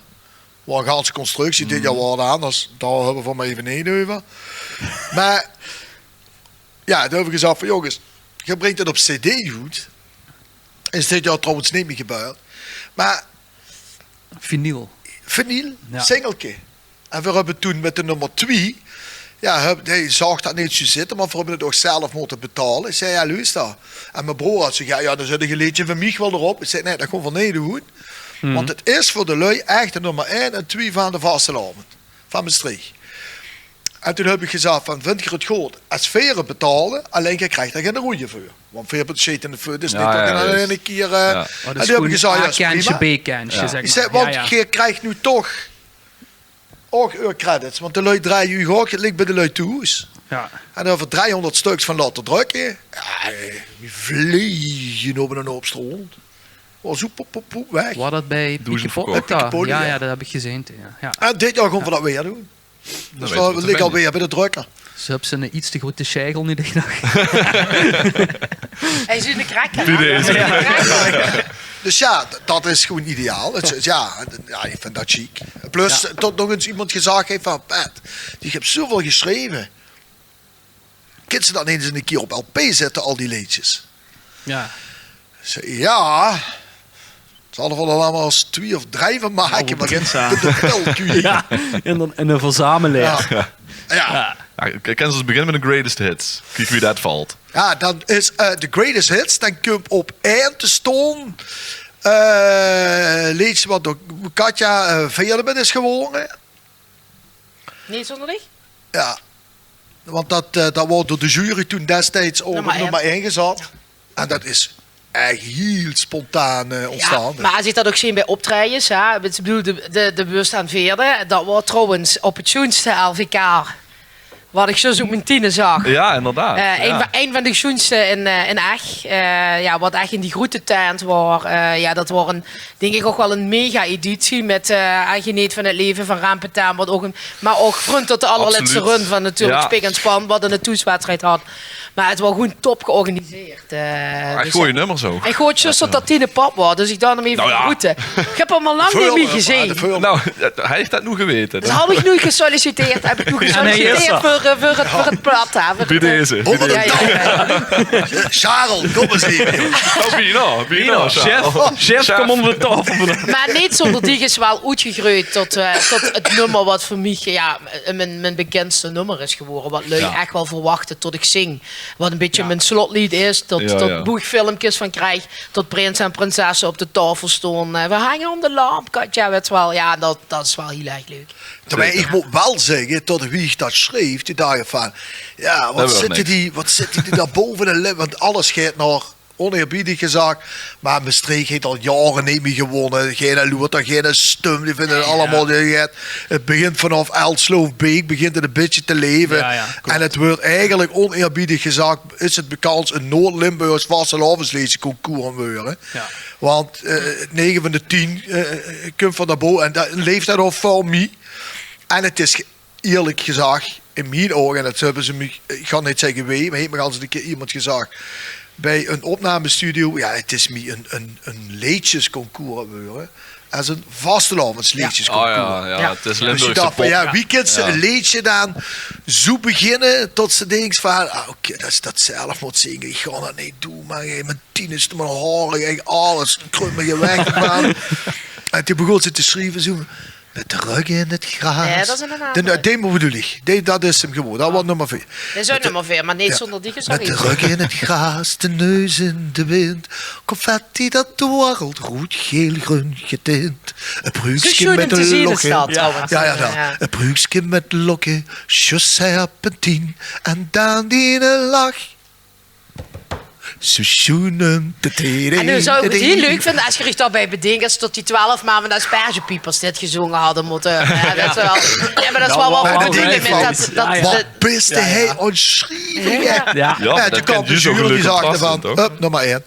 Wel 'n ganse constructie, dit jaor waor 't anders. Dao höbbe veer 't mer eve neet euver. Meh ja, toen höbbe veer gezag vaan: jonges, geer bringk 't op cd oet. Is dit jaor trouwens neet mie gebäörd. Meh vinyl. Vinyl, singelke. En veer höbbe toen mèt de nummer twie, ja, höb, hei zaog dat neet zoe zitte, meh veer höbbe 't ouch zelf mote betaole. Iech zag: ja, luuster. En mien broor had zoe: ja, ja, dan zèt iech e leedsje vaan miech wel d'rop. Iech zag: nei, dat goon veer neet doen. Want 't is veur de lui ech de nummer ein en twie vaan de vastelaovend vaan Mestreech. En toen höb iech gezag vaan: vint geer 't good es veer 't betaole, allein geer kriegt dao geine roeje veur? Want veer höbbe 't sjeet in de veur, dus neet tot geer daan in eine kier, eh, en toen höb iech gezag: ja, is prima. Iech zag: want geer kriegt noe toch ouch eur credits, want de lui drejje uuch ouch, 't ligk bij de lui thoes. En dao höbbe veer driehonderd stöks vaan laote drökke. Ja, eh, die vlege op 'nen hoop stront. Waor zoe poep, poep, poep, weg. Waor dat bij Piekepop? Bij Piekepop, ja, ja, dat höb iech gezeen, ja. En dit jaor goon veer dat weer doen. Dus dat ligk alweer bij de drökker. Ze höbbe 'ne iets te groete sjeigel, neet iech dach. Hei is 'ne krakker. Dus ja, d-, dat is gewoen ideaal. 't Is, ja, d-, ja, iech vind dat sjiek. Plus, tot nog ins iemes gezag heet vaan: Pet, die höbs zoeväöl gesjreve. Kins te dat neet ins 'ne kier op lp zitte, al die leedsjes? Ja. Iech zag: ja, zal 'r wel allemaol ins twie of drei vaan make, meh dat is de pelkuur. Ja, in 'n, in 'n verzameling. Ja. Ja. Ja, k-, kins te ins beginne mèt de greatest hits? Kiek wie dat vèlt. Ja, dan is, eh, de greatest hits, dan kump op ein te stoon Eh, leedsje wat door Katja, eh, veerde mit is gewore. Neet zónger dich? Ja, want dat, eh, dat woort door de jury toen destieds ouch op nummer ein gezat. En dat is ech hiel spontaan, eh, ontstaon. Mer es ich dat ouch zeen bie optraejes, hè, ich bedoel, de, de, de bus aan veerde, dat woort trouwens op 't sjoenste L V K wat ich zjus op mien tiene zag. Ja, inderdaad. Eh, ein, van, ein van de sjoenste in, eh, in Ech. Eh, ja, wat ech in die groete tent woor. Eh, ja, dat woor ein, dink ich, ouch waal ein mega-editie mit, eh, Geneet van 't Leve van Rempetaan, wat ouch ein, mer ouch Vrun tot de allerlètste run van natuurlik Spik en Span, wat ein toeswedstrijd had. Mer 't woor gewoen top georganiseerd. Eh, Ech gooj nummers ouch. Ich hoort zjus dat dat tiene pap woor, dus ich daach 'm effe te groete. Ich höb 'm al lang neet mie gezeen. Nou, haw ich dat noe gewete. Dus haw ich noe gesolliciteerd, höb ich noe gesolliciteerd veur, eh, veur 't, veur 't plat, hè, veur 't, eh, Bie deze. Charel, kóm ins effe, jóng. Nou, bienao, bienao, Charel. Sjef, kóm ónger de taofel. Mer Neet zónger dich is waal oetgegreujd tot, eh, tot 't nummer wat veur mich, ja, mien, mien bekindste nummer is gewore. Wat lui ech waal verwachte tot ich zing. Wat ein bietje mien slotleed is, tot, tot boe ich filmkes van krieg, tot prinse en prinsesse op de taofel stoon. Eh, we hangen aan de lamp, Katja, wèt se waal. Ja, dat, dat is waal hiel erg leuk. Terwijl ich mót waal zègke, tot wie ich dat sjreef, toen dach ich van, ja, wat zitte die, wat zitte die dao bove de lip, want alles geit nog, oneerbiedig gezag, mer Mestreech heet al jaore neet mie gewónne. Geine loerter, geine stum, die vinde 't allemaol, die geit, 't begint vanaaf Elsloofbeek, begint 't ein bietje te leve. En 't weurt eigelik, oneerbiedig gezag, is 't bekans ein Noord-Limburgs vastelaovesleedjesconcours aan 't weure. Want, eh, nege van de tien, eh, kump van dao bove en dan leef dat al väöl mie. En 't is ge-, ierlik gezag, in mien ouge, en dat höbbe ze mich, ich gaon neet zègke wee, mer heet mich al ins ein kier emes gezag, bie ein opnamestudio, ja, 't is mie ein, ein, ein leedjesconcours aan 't weure, es ein vastelaovesleedjesconcours. Oh ja, ja, 't is Limburgse pop. Dus ich dach van, ja, wie kins se ein leedje dan zoe beginne, tot se dinks van, ah, oké, dat is dat zelf mót zinge, ich gaon dat neet doon, mer, eh, mien tien is te mien haor, ech alles, kröp mich weg d'rvan. En toen begós ze te sjrieve, zoe, Mit de rögk in 't graas. Ja, dat is inderdaad leuk. Dee bedoel ich. Dee, dat is 'm gewore. Dat woor nummer veer. Dat is ouch nummer veer, mer Neet zónger dich is nog Mit de rögk in 't graas, de neus in de wind. Confetti dat dwarrelt, roed, geel, greun getint. E pruukske mit lokke. Ja, ja, ja. E pruukske mit lokke, zo serpentien. En dan diene lach. Zo sjoen. En noe zou ich 't hiel leuk vinde es geer uch daobie bedinkt es tot die twelf man van de Aspergepiepers dit gezónge hadde mótte. Ja, dat is waal, ja, mer dat is waal wat we bedoele mit dat, dat... Wat bis doe hie aan 't sjrieve? Ja, dat kan dus leuk contrast zeen, toch? Hup, nog mer ein.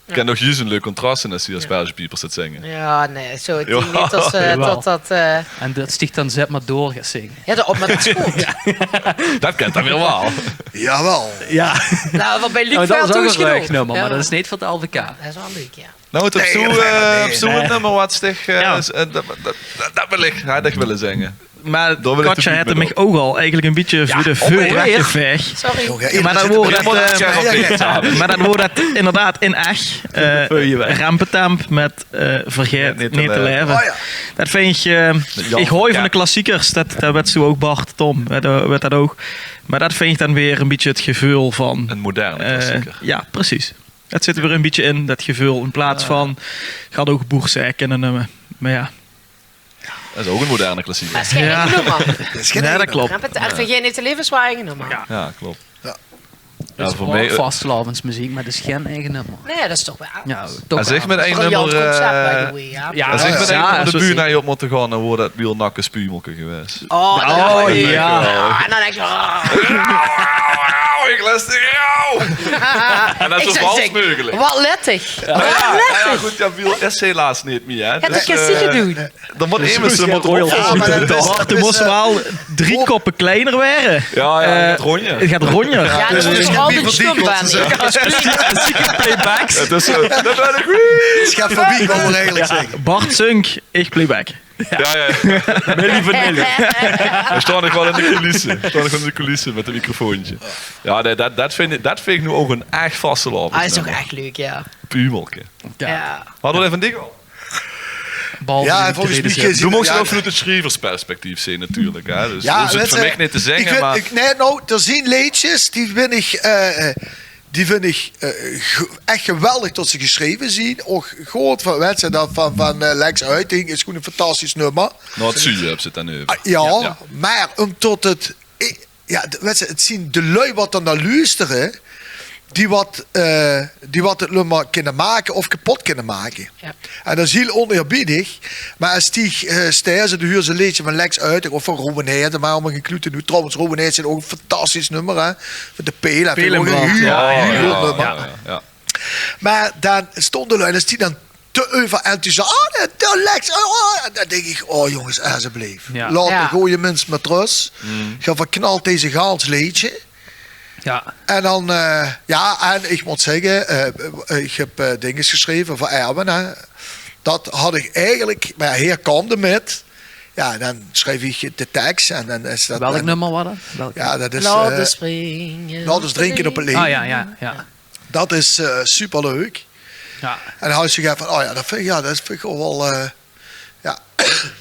't Kan nog zjus ein leuk contrast zeen es die Aspergepiepers dat zinge. Ja, nee, zo, ich dink neet dat ze, dat, dat, eh... En dat stieg dan, zèt mer door, gaon zinge. Ja, dat op, mer dat is good. Dat kènt dan weer waal. Jawel. Ja. Nou, wat bie Luc Veld toen is genoeg. Nummer, mer dat is neet van 't L V K. Dat is waal leuk, ja. Nou, 't op zoe, eh, op zoe 't nummer wat stich, eh, dat, dat, dat wil ich, had ich wille zègke. Mer Katja haet mich ouch al eigelik ein bietje veur de veur weggevaeg. Sorry. Mer dat woor dat, eh, mer dat woor dat inderdaad in Ech, eh, Rempetemp mit, eh, Vergaet neet te laeve. Oh ja. Dat vinj ich, eh, ich haoj van de klassiekers, dat, dat wèt zoe ouch Bart, Tom, eh, dat wèt dat ouch. Mer dat vinj ich dan weer ein bietje 't geveul van... Ein moderne klassieker. Ja, precies. Dat zit d'r weer ein bietje in, dat geveul, in plaats van, ich had ouch Boer Sèk kinne numme. Mer ja. Dat is ouch ein moderne klassieker. Mer 't is gein eige nummer. Ja, dat klop. Vergaet neet te laeve is waal eige nummer. Ja, klop. Ja, veur mich, eh, vastelaovesmeziek, mer dat is gein eige nummer. Nee, dat is toch waal. Ja, toch waal. Es ich mit ein nummer, eh, es ich mit ein nummer de bühne hie op mót gaon, dan woor dat Wiel Nakke Spumelke gewaes. Oh, ja. En dan dink ich, oh. Ich lust dich rauw. En dat is zo vals meugelik. Wat lèttig. Ja, ja, good, ja, Wiel is helaas neet mie, hè. Dus, eh, dan mót emes, eh, mót Royal Bart, doe mós waal drie koppe kleiner waere. Ja, ja, 't geit rónjer. 't Geit rónjer. Ja, dus 't is al die stumpen. 't Is playbacks. 't Is, eh, dat wil ich neet. Sjaap van wie, wou ich eigelik zègke. Bart zunk, ich playback. Ja, ja. Milli Vanilli. Veer staon nog waal in de coulisse. Veer staon nog in de coulisse mit 't microfoontje. Ja, nee, dat, dat vinj ich, dat vinj ich noe ouch ein ech vastelaovesnummer. Ah, is toch ech leuk, ja. Pumelke. Ja. Hadde veer van dich al? Ja, volges mich is 't... Doe mós 't ouch vanoet 't sjrieversperspectief zeen natuurlik, hè. Dus, ja, dus 't is veur mich neet te zègke, mer... Nee, noe, d'r zeen leedjes, die bin ich, eh, Die vind ich eh, ge- ech geweldig tot ze gesjreve zien. Och, good, van, wèt ze dat van, van eh, Lex Uiting is gewoen e fantastisch nummer. Noord-Zuur höbs se 't dan euver. Ah, jao, mer umtot 't, eh, jao, de- wèt ze, 't zien de lui wat d'r nao luustere, die wat, eh, die wat 't nummer kinne make of kepot kinne make. Ja. En dat is hiel oneerbiedig, mer es die eh, steze, de huurs e leedje van Lex Uiting of van Rowan Heerden, mer um 'm gekloete noe. Trouwens, Rowan Heerden is ouch e fantastisch nummer, hè. Van de Peel, vind ich Peel en ouch e Brand, hiel, jao, hiel jao, good jao, nummer. jao, jao. Mer dan stónge de lui, es die dan te euverenthousiast, oh, de, de Lex, oh, oh, en dan dink ich, oh jonges, esjeblif, Ja. laot Ja. de gooj mins mit rös. Gaon verknalt deze gans leedje. Ja. En dan, eh, ja, en ich mót zègke, eh, ich höb eh, dinges gesjreve veur Erwin, hè. Dat had ich eigelik, mer ja, heer kaom d'r mit. Ja, dan sjreef ich de teks en dan is dat... Welk en- nummer waor dat? Welk? Ja, dat is... Laot eh, ós springe. Laot ós drinke op 't leem. Ah ja, ja, ja. Dat is eh, superleuk. Ja. En dan had ich zoe van, oh ja, dat vind ich, ja, dat vind ich ouch waal, eh, ja,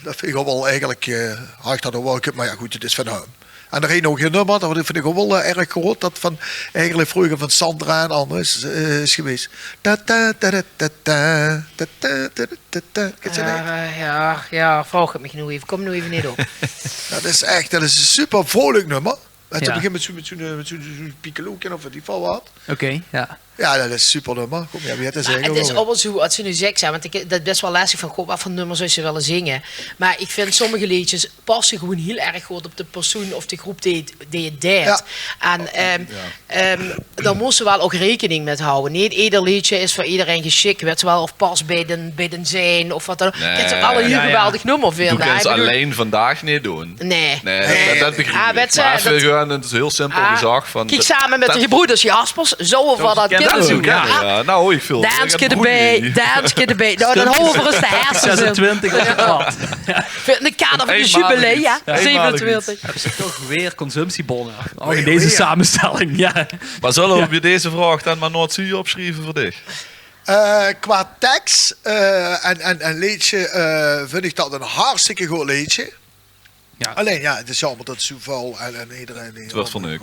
dat vind ich ouch waal eigelik, eh, had ich dat ouch waal gekund, mer ja, good, 't is van häöm. En d'r ein nog e nummer, dat vind ich ouch waal eh, erg good, dat van, eigelik vreuger van Sandra en Anders eh, is gewaes. Ta, ta, ta, ta, ta, ta, ta, ta, ta, ta, ta. Kins se dat? Ja, ja, ja, vraog 't mich noe effe. Kóm noe effe neet op. Dat is ech, dat is e super vrolik nummer. Het Ja. begint mit zoe'n, mit zoe'n, mit zoe'n, zoe'n piccolootje of weit ich väöl wat. Oké, ja. Ja, dat is e super nummer. Kóm, ja, wie het is Mer 't is eigelik ouch waal zoe, es se noe zeks, hè, want ich, dat is bès waal lestig van, god, wat veur nummers zouws se wille zinge. Mer ich vind sommige leedjes passe gewoen hiel erg good op de persoen of de groep die, die 't deit. Ja. En ehm, ehm, dao mós se waal ouch raekening mit hawwe. Neet eder leedje is veur ederein gesjik, wèt se waal, of pas bie de, bie de zin of wat dan ouch. Kins se ouch al e hiel ja, ja. geweldig nummer Du vinde, kins hè. Ich bedoel, Allein Vandaag neet doon. Nae. Nae, dat, dat begriep Ah, ich. wèt se, Mer effe dat- gewoon, 't is hiel simpel Ah, gezag van... kiek, same mit de dat- gebroeders Jaspers, zouwe v'r dat kinne Kinne doon. v'r, ja. Ja, nou, ich vind 't Danske ech d'rbie, broei. danske d'rbie. Nou, dan hawwe v'r ós de herses in. Zesentwintig is 't wat. Veur 't kader van de Eenmalig jubilee, iets. ja. Eenmalig Zevenentwintig. Höbs se toch weer consumptiebonne. Ouch Weer, in deze weer. samesjtèlling, ja. Mer zölle v'r bie deze vraog dan mer Noord-Zuur opsjrieve veur dich? Eh, qua teks eh, en, en, en leedje eh, vind ich dat e hartstikke good leedje. Ja. Allein, ja, 't is jaomer dat 't zoe väöl en, en ederein... 't Wuuert verneuk.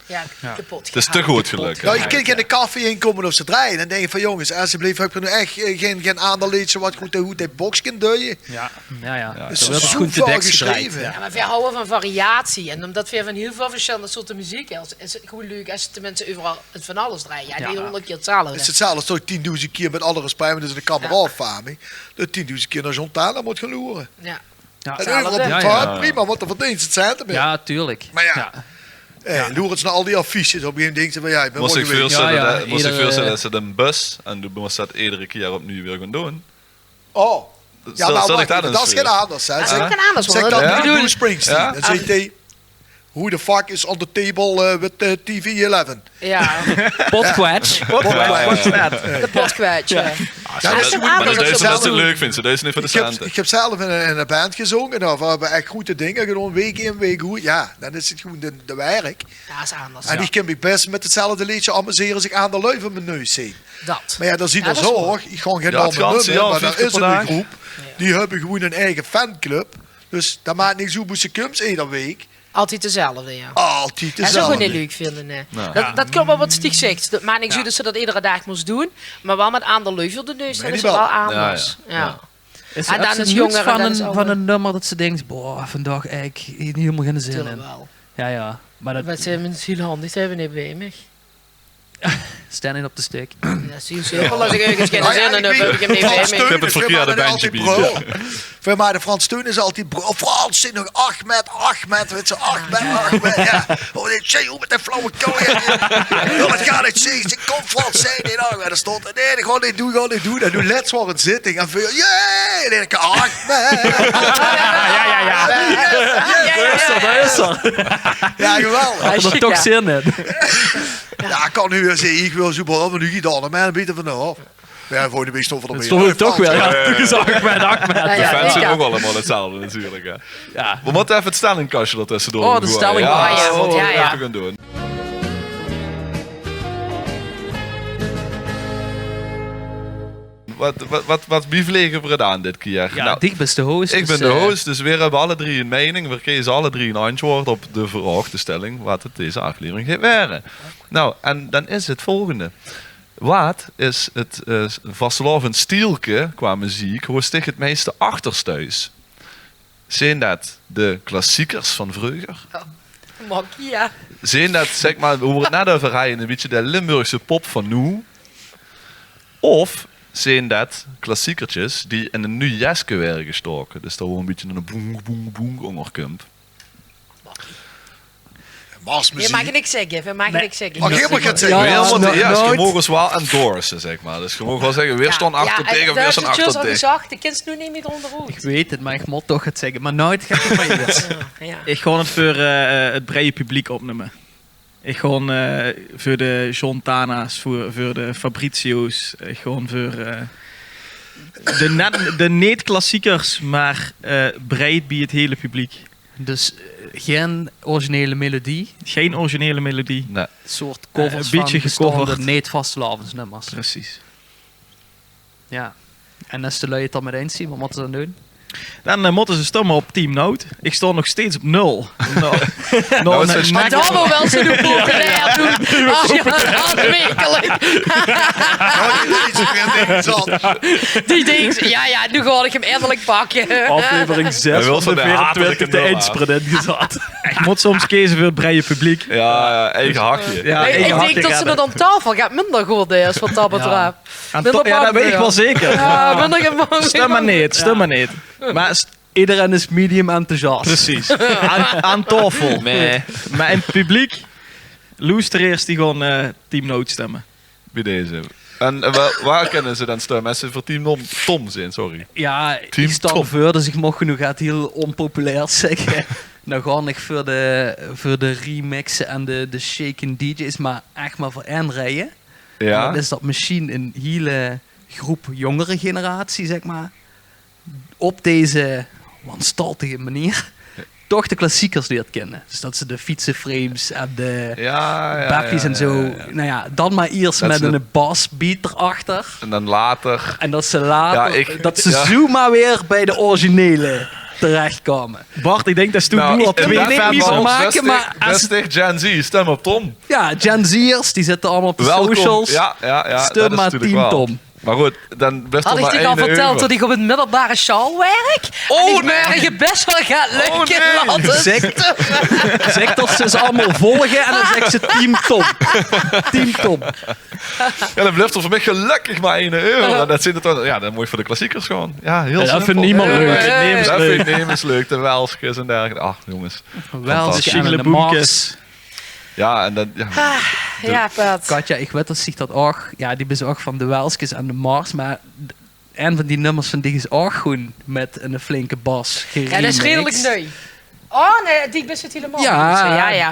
Ja, kepot. 't Is te good gelök. Nou, ich kin in de café inkómme of ze drejje. Dan dink ich van, jonges, esjeblif, höb geer noe ech eh, gein, gein aander leedje wat good, good de boks kin duie? Ja, ja, ja. Dus D'r wuuert zoe good de väöl deks gedrejd. gesjreve. Ja, mer veer hawwe van variatie. En umdat veer van hiel väöl versjillende soorte meziek, is, is 't gewoen leuk es se tenminste euveral van alles drejs. Ja, Ja. neet hóngerd kier 'tzelfde. Is 'tzelfde, toch tiendoezend kier mit alle respect, mer dat is de kameraod van mich. Dat tiendoezend kier nao John Tana mót gaon loere. Ja. Ja. En euveral op Ja, de ja. Vaart, prima, want dao verdeens se 't cent mit. Ja, tuurlijk. Mer ja, eh, loer ins nao al die affiches, op e gegeve moment dinks se van, ja, ich bin Mós waal dich gewaes. veurstelle, Ja, ja, dat- mós dich iedere- veurstelle dat se de bus en du mós dat eder kier opnuuj weer gaon doon. Oh, ja, Stel- mer stel wach dich dat effe, ins dat is gein veur. anders, hè. Dat is Zèk, gein anders, zèk man. dat Dat noe bedoel Bruce ich. Springsteen. Ja. Dan zaet hae, who the fuck is on the table eh, with the T V eleven? Ja, Potkwats. Potkwats. de potkwetsje. Ja, dat is dat- toch mer anders dat es is ze dat dat ze doon. Leuk vindt, ze, dat is neet veur de Ich höb, centen. ich höb zelf in ein, in ein band gezónge, dao höbbe v'r ech gooj dinger gedaon, waek in, waek oet. Ja, dan is 't gewoen de, de werk. Ja, is anders. En ich kin mich bès mit 'tzelfde leedje amusere es ich aander lui veur mien neus zeen. Dat. Mer ja, dan zien Ja, d'r dat is zoe, mooi. ich gaon gein Ja, 't naome ganse neume, jaor, mer dao vief kier is per ein daag. groep, die höbbe gewoen ein eige fanclub. Dus dan maak niks oet boe se kums eder waek. Altied dezelfde, ja. Altied Dat is ouch gewoon dezelfde. neet leuk vinde, nae. Dat, dat klop waal wat Stieg zèk. Dat maak niks oet es se dat edere daag mós doon, mer waal mit aander lui veur de neus, dan is 't waal anders. Ja. Is En er dan absoluut is jónger en van dan is ein, ouwer. Van ein nummer dat se dinks, boah, vandaag eigelik neet hielemaol geine zin in. Natuurlik waal. Ja, ja. Mer dat... Wat ze minse hiel handig höbbe, neet bie mich. Standing op de stick. Ja, zie je, zoe las ich örges geine Ah, ja, zin in, ich dan weit, höb ich 'm neet Frans bie Theunisz, mich. Ich höb 't veer verkeerde make bandje altied bie. brul. Veer make Frans Theunisz altied brul. Frans, zeen nog Ahmed, Ahmed, weit se, Ahmed, Ahmed. Ja. Oh, dit zeen, hoe mit de flauwekul. Ja, wat gaon ich zègke? Ze kómme Frans zeen, nae, dan staot 'r, nae, dat gaon ich neet doon, gaon ich neet doon. En noe lèts waor ein zitting en veer, jee, en ich, Ahmed. Ja, ja, ja. Dat is er, dat is er. Ja, geweldig. Had er toch zin in. Ja, kan noe weer zègke, ich wil zoe brul, mer noe geit 'r anger mer ein bietje vanaaf. Ja, volgende waek stóng v'r d'r weer. Stóng 'r toch weer. Ja, toen gezag, Ahmed, Ahmed. Ja, Die ja, fans zeen ja. Ouch allemaol 'tzelfde natuurlik, hè. Ja. Mer waat effe 't stellingkastje dat is door. Oh, de stelling. Ja, ja, ja. Effe gaon doon. Wat, wat, wat, wat, wie vlege v'r 't aan dit kier? Jao, noe, dich bis de host, ich dus, bin de eh, host, dus veer höbbe alle drie ein meining. Veer kriege alle drie ein antjwoord op de vraog, de stelling, wat 't deze aflevering geit waere. Noe, en dan is 't volgende. Wat is 't, eh, vastelaovendstielke qua meziek, wo stich 't meiste achter stuis? Zeen det de klassiekers van vreuger? Jao. Makkie, jao. Zeen det, zègk mer, wo v'r 't net euver hawwe, ein bietje de Limburgse pop van noe? Of zeen det klassiekertjes die in ein nuuj jeske waere gestoke? Dus dao wo ein bietje ein boeng, boeng, boeng ónger kump. Veer mage niks zègke, veer mage niks zègke. Oké, mer ich gaon 't zègke. Veer mótte ieërs, geer moogt ós waal endorse, zègk mer. Dus geer moogt waal zègke, veer staon achter dich en veer staon achter dich. Zag, de kins noe neet mie drónderoet. Ich weit 't, mer ich mót toch get zègke. Mer noe, 't geit óm mich. Jao, jao. Ich gaon 't veur, eh, 't breie publiek opnumme. Ich gaon, eh, veur de John Tana's, veur, veur de Fabrizio's. Ich gaon veur, eh, de net, de neet-klassiekers, mer, eh, breid bie 't hele publiek. Dus, eh, gein originele melodie? Gein originele melodie. Nae. Ein soort covers van bestaonde neet-vastelaovesnummers. Precies. Jao. En es de luuj 't dao mit eins zien, wat mótte ze dan doon? Dan, eh, mótte ze stumme op Team Noot. Ich staon nog steeds op nul. Noe, noe, dao wou ze noe populair doon. Ach jao, det is wekeliks. Die dinks, jao, jao, noe gaon ich 'm eindelik pakke. Aflevering zes van de veerentwintig, de eindsprint ingezat. Ich mót soms keze veur 't breie publiek. Jao, jao, eige hachje. Jao, ich dink det ze 't aan taofel get minder good is, wat det betröf. Jao, det weit ich waal zeker. Jao, stum mer neet, stum mer neet. Mer ederein is medium enthousiast. Precies. Aan, aan taofel. Nae. Mer in 't publiek, loesteraars, die gaon, eh, Team Noot stumme. Bie deze. En, eh, wa-, wo kinne ze dan stumme es ze veur Team Tom, Tom zeen? Sorry. Jao, ich staon veur, dus ich maag noe get hiel onpopulairs zègke. Dan gaon ich veur de, veur de remixen en de, de shaking D J's, mer ech mer veur ein reje. Jao. En det is det mesjiens ein hiel groep jóngere generatie, zègk mer, op deze wanstaltige meneer toch de klassiekers leert kinne. Dus det ze de Fietseframes en de Beppies en zo. Jao, jao. Noe jao, dan mer ieërs mit ein basbeat d'rachter. En dan later. En det ze later, det ze zoemer weer bie de originele terechkómme. Bart, ich dink det ze noe al twee fans höbbe. Beste Gen Z, stum op Tom. Jao, Gen Z'ers, die zitte allemaol op de socials. Jao, jao, jao, stum mer Team Tom. Mer good, dan blief d'r mer ein euver. Had ich dich al verteld det ich op ein middelbare sjaol wirk? Oh, nae. En ich wirk bès waal get leuke latte. Zègk, zègk det ze ós allemaol volge en dan zègk ze: Team Tom. Team Tom. Jao, dan blief d'r veur mich gelökkig mer ein euver. En det zeen d'r dan, jao, dan mót ich veur de klassiekers gaon. Jao, hiel simpel. Det vinj ich nemes leuk. Det vinj ich nemes leuk. De Welskes en dergelijke. Ach, jónges. Welskes en de Mars. Jao, en dan, jao. Ah, jao, Pat. Katja, ich weit det dich det ouch, jao, die bis ouch van de Welskes en de Mars, mer ein van die nummers van dich is ouch gewoen mit ein flinke bas geremixed. Jao, det is redelik nuuj. Oh nae, die bis 't hielemaol. Jao, jao.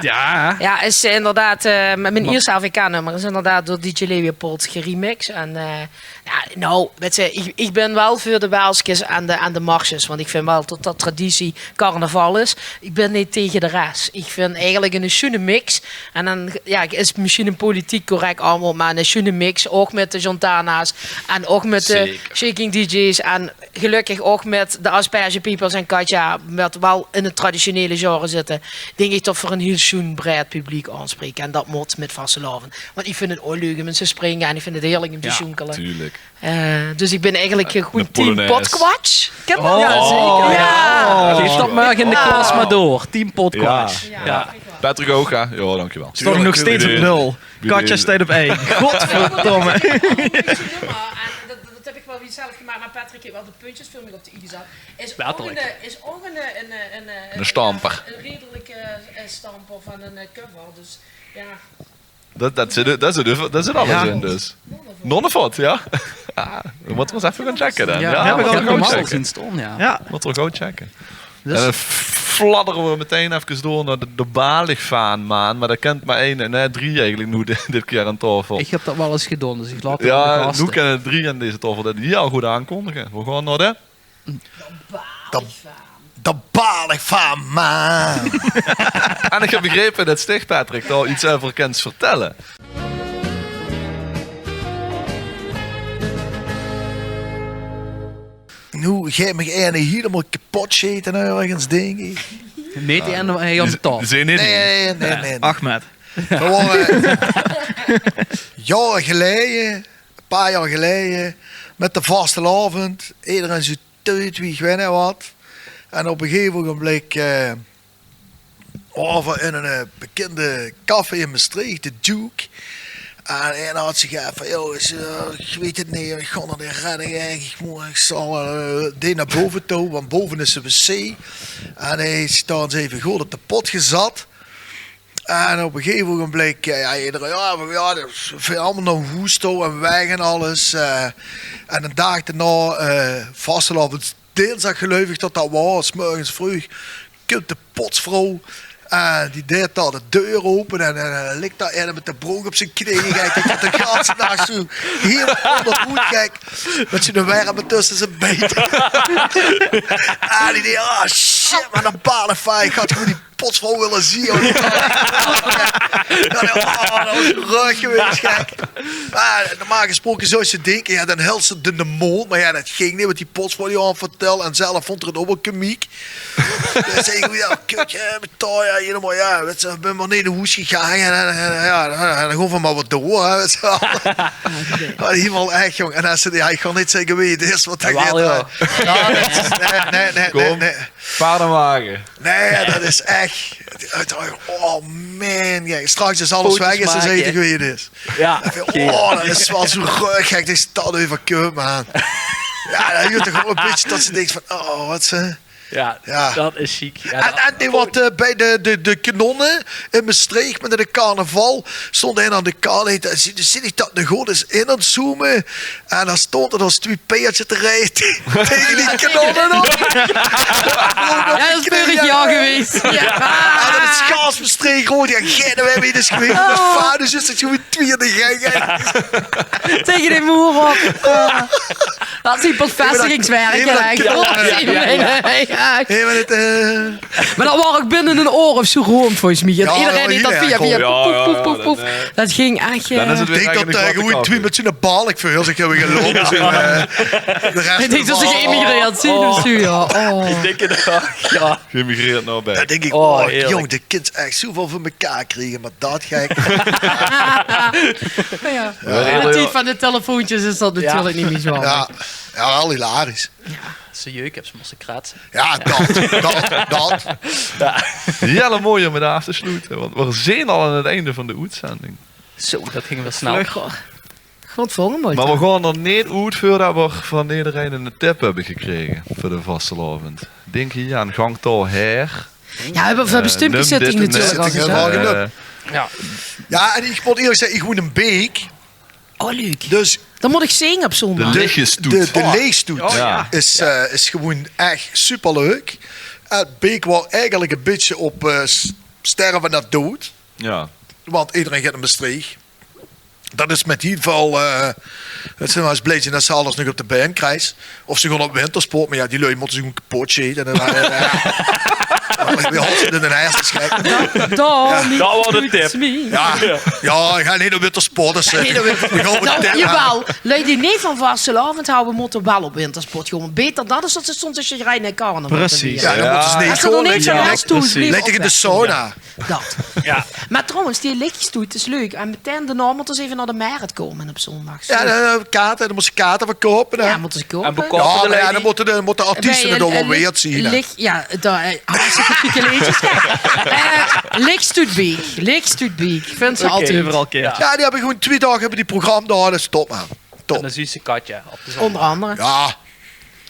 Jao, is, eh, inderdaad, eh, mien ierste H V K-nummer is inderdaad door D J Leeuwenpolt geremixed. En, eh, Jao, noe, wèts se, ich, ich bin waal veur de Welskes en de, en de Marsjes, want ich vinj waal det det traditie carnaval is. Ich bin neet tege de res. Ich vinj eigelik ein sjoene mix. En dan, jao, is mesjien neet politiek correk allemaol, mer ein sjoene mix, ouch mit de Jontana's en ouch mit de Shaking D J's en gelökkig ouch mit de Aspergepiepers en Katja, waat waal in 't traditionele genre zitte, dink ich det v'r ein hiel sjoen breid publiek aanspraeke. En det mót mit vastelaovend. Want ich vinj 't ouch leuk óm te springe en ich vinj 't heerlik óm te sjoenkele. Jao, tuurlik. Eh, dus ich bin eigelik good team Potkwats. Kins se det? Oh, jao, zeker. Jao. Gaef det mer in de klas mer door. Team Potkwats. Jao. Patrick ouch, hè? Jao, dankjewel. Staon nog steeds op nul. Katja steit op ein. Godverdomme. En det, det höb ich waal weer zelf gemaak, mer Patrick haet waal de puntjes veur mich op de i gezat. Is ouch ein, is ouch ein, ein, ein, ein, ein redelike, eh, stamper van ein, eh, cover. Dus jao. Det, det zit, det zit, det zit alles in, dus. Nonnevot, jao. Ah, dan mótte v'r ins effe gaon checke dan. Jao, höbbe v'r ouch good gezeen staon, jao. Mótte v'r good checke. Dus en dan fladdere v'r metein efkes door nao de, de Balich-vaan, man. Mer det kint mer ein, nae, drie eigelik noe di-, dit kier aan taofel. Ich höb det waal ins gedaon, dus ich laot 't aan de gaste. Jao, noe kinne drie aan deze taofel det hiel good aankondige. V'r gaon nao de De, de Balich-vaan, man. En ich höb begrepe det dich, Patrick, dao get euver kins vertèlle. Noe geit mich eine hielemaol kepot sjete örges, dink ich. Neet die aan de, aan de taofel. Zeen neet. Nae, nae, nae, nae. Ahmed. Gewoon, eh, jaore geleje, e paar jaor geleje, mit de vastelaovend, ederein zoe teut wie ich weit neet wat. En op e gegeve ogenblik, eh, waore v'r in e, eh, bekinde café in Mestreech, de Duke. En hae had zich effe, joh, is, eh, ich weit 't neet, ich gaon 't neet redde, ich, ich mót, ich zal, eh, dee nao bove touw, want bove is de wc. En hae is dao ins effe good op de pot gezat. En op e gegeve ogenblik, eh, jao, ederein, jao, v'r, jao, dat is, v'r allemaol nao hoes touw en weg en alles. Eh, en d'n daag daonao, eh, vastelaovend, dinsdag geluif ich dat dat waor, 's mörges vreug, kump de potsvrouw. En die deit dao de deur ope en, en, en lik dao eine mit de brook op zien knee. Gek, ich had de ganse daag zoe hiel óngerhoed, gek. Mit zoe'n werm tösse zien bein. En die deit, oh shit, wat 'n balenvaai. Ich had gewoon die potsvrouw wille zeen. Jao, oh, dat waor rög gewees, gek. Mer normaal gesproke zouws se dinke, jao, dan hèls se de, de móndj. Mer jao, dat ging neet, want die potsvrouw die waor aan 't vertèlle en zelf vónd 'r 't ouch waal komiek. Dan zag ich: "Jao, kut, jao, betaol, jao, hielemaol, jao, wèts se, ich bön mer neet nao hoes gegange en, en, en, jao, dan, dan gaon v'r mer waal door, hè, wèts se waal." Jao, hielemaol ech, jóng. En es se, jao, ich gaon neet zègke wae 't is, want dat geit, jao. Nae, nae, nae, nae, nae. Paardewage. Nae, dat is ech. Oh man, jao, straks is alles weg, is 't zeker wae 't is. Jao, oh, dat is waal zoe rög, gek, dat is dat euverkump, man. Jao, dat huurt toch ouch e bietje tot se dinks van, oh, wat ze. Jao, dat is ziek. Jao, en, en die wat, eh, bie de, de, de Kanonne in Mestreech mit de carnaval stónd eine aan de kar. Zeen ich dat noe good, is in aan 't zoome. En dan stónge d'r es twie paerdjes te rieje taenge die Kanonne op. Jao, dat is veurig jaor gewees. Jao. En dat is gans Mestreech good. Jao, geine weit wie dat is gewees. Mien vader zit zoe mit twie in de gang. Taenge de moer op. Jao. Dat is die bevestigingswerke eigelik. Jao, mer dat, eh, Mer dat waor ouch binne 'n oor of zoe rónd, volges mich. Jao, ederein deeg dat via, via, poef, poef, poef, poef. Dat ging ech, eh, ich dink dat, eh, gewoon twie mit zoe'n balk veur zich höbbe geloupe, zoe, eh, de res. Ich dink dat ze geëmigreerd zeen of zoe, jao. Oh. Ich dink 't ouch, jao. Geëmigreerd nao Bèk. Dao dink ich, oh, jóng, de kins ech zoeväöl veur mekaar kriege, mer dat gek. Jao. In de tied van de telefoontjes is dat natuurlik neet mie zoe. Jao, jao, waal hilarisch. Jao, es se jeuk höbs, mós se kraatse. Jao, dat, dat, dat. Jao. Hiel mooi óm 't aaf te sloete, want veer zeen al aan 't einde van de oetzending. Zo, dat ging waal snel. Vlug. Godverdomme. Mer veer gaon d'r neet oet veurdat veer van ederein 'ne tip höbbe gekrege veur de vastelaovend. Dink hie aan, gank dao haer. Jao, veer höbbe, veer höbbe stumkeszitting natuurlik al gezag. Jao, en ich mót ierlik zègke, ich woen in Beek. Oh, leuk. Dus dan mót ich zinge op zóndig. De Leegjestoet. De, de Leegstoet is, eh, is gewoon ech superleuk. Eh, Beek waor eigelik e bietje op, eh, s-, sterve nao doed. Jao. Want ederein geit nao Mestreech. Dat is mit hiel väöl, eh, 't zeen waal ins bliedje dat se alles nog op de bein kriegs. Of ze gaon op wintersport, mer jao, die lui mótte zich gewoon kepot sjete. En dan, eh, jao. Wie had ze dit in herfst geschreven? Dat waor de tip. Jao, jao, gaon neet op wintersport, dus, eh, gaon op de tip. Jawel, lui die neet van vastelaovend hawwe, mótte waal op wintersport gaon. Beter dat es tot ze stónge te sjriene en carnaval te viere. Precies. Jao, dan mótte ze neet gaon. Es ze d'r niks aan höbbe, doon ze leever op weg. Ligk in de sauna. Dat. Jao. Mer trouwens, die Leegjestoet is leuk. En metein daonao mótte ze eve nao de Merret kómme op zóndig. Jao, de, de kaarte, dan mós se kaarte verkoupe, hè. Jao, mótte ze koupe. En verkoupe. Jao, mer jao, dan mótte de, mótte artieste 't ouch waal weerd zeen, hè. Jao, de, eh, hartstikke sjieke leedjes. Eh, Leegstoet Beek. Leegstoet Beek. Vinds se altied. Euveral, jao. Jao, die höbbe gewoon twie daag höbbe die programma dao, dat is top, man. Top. En dan zuus se Katja op de zóndig. Ónger angere. Jao.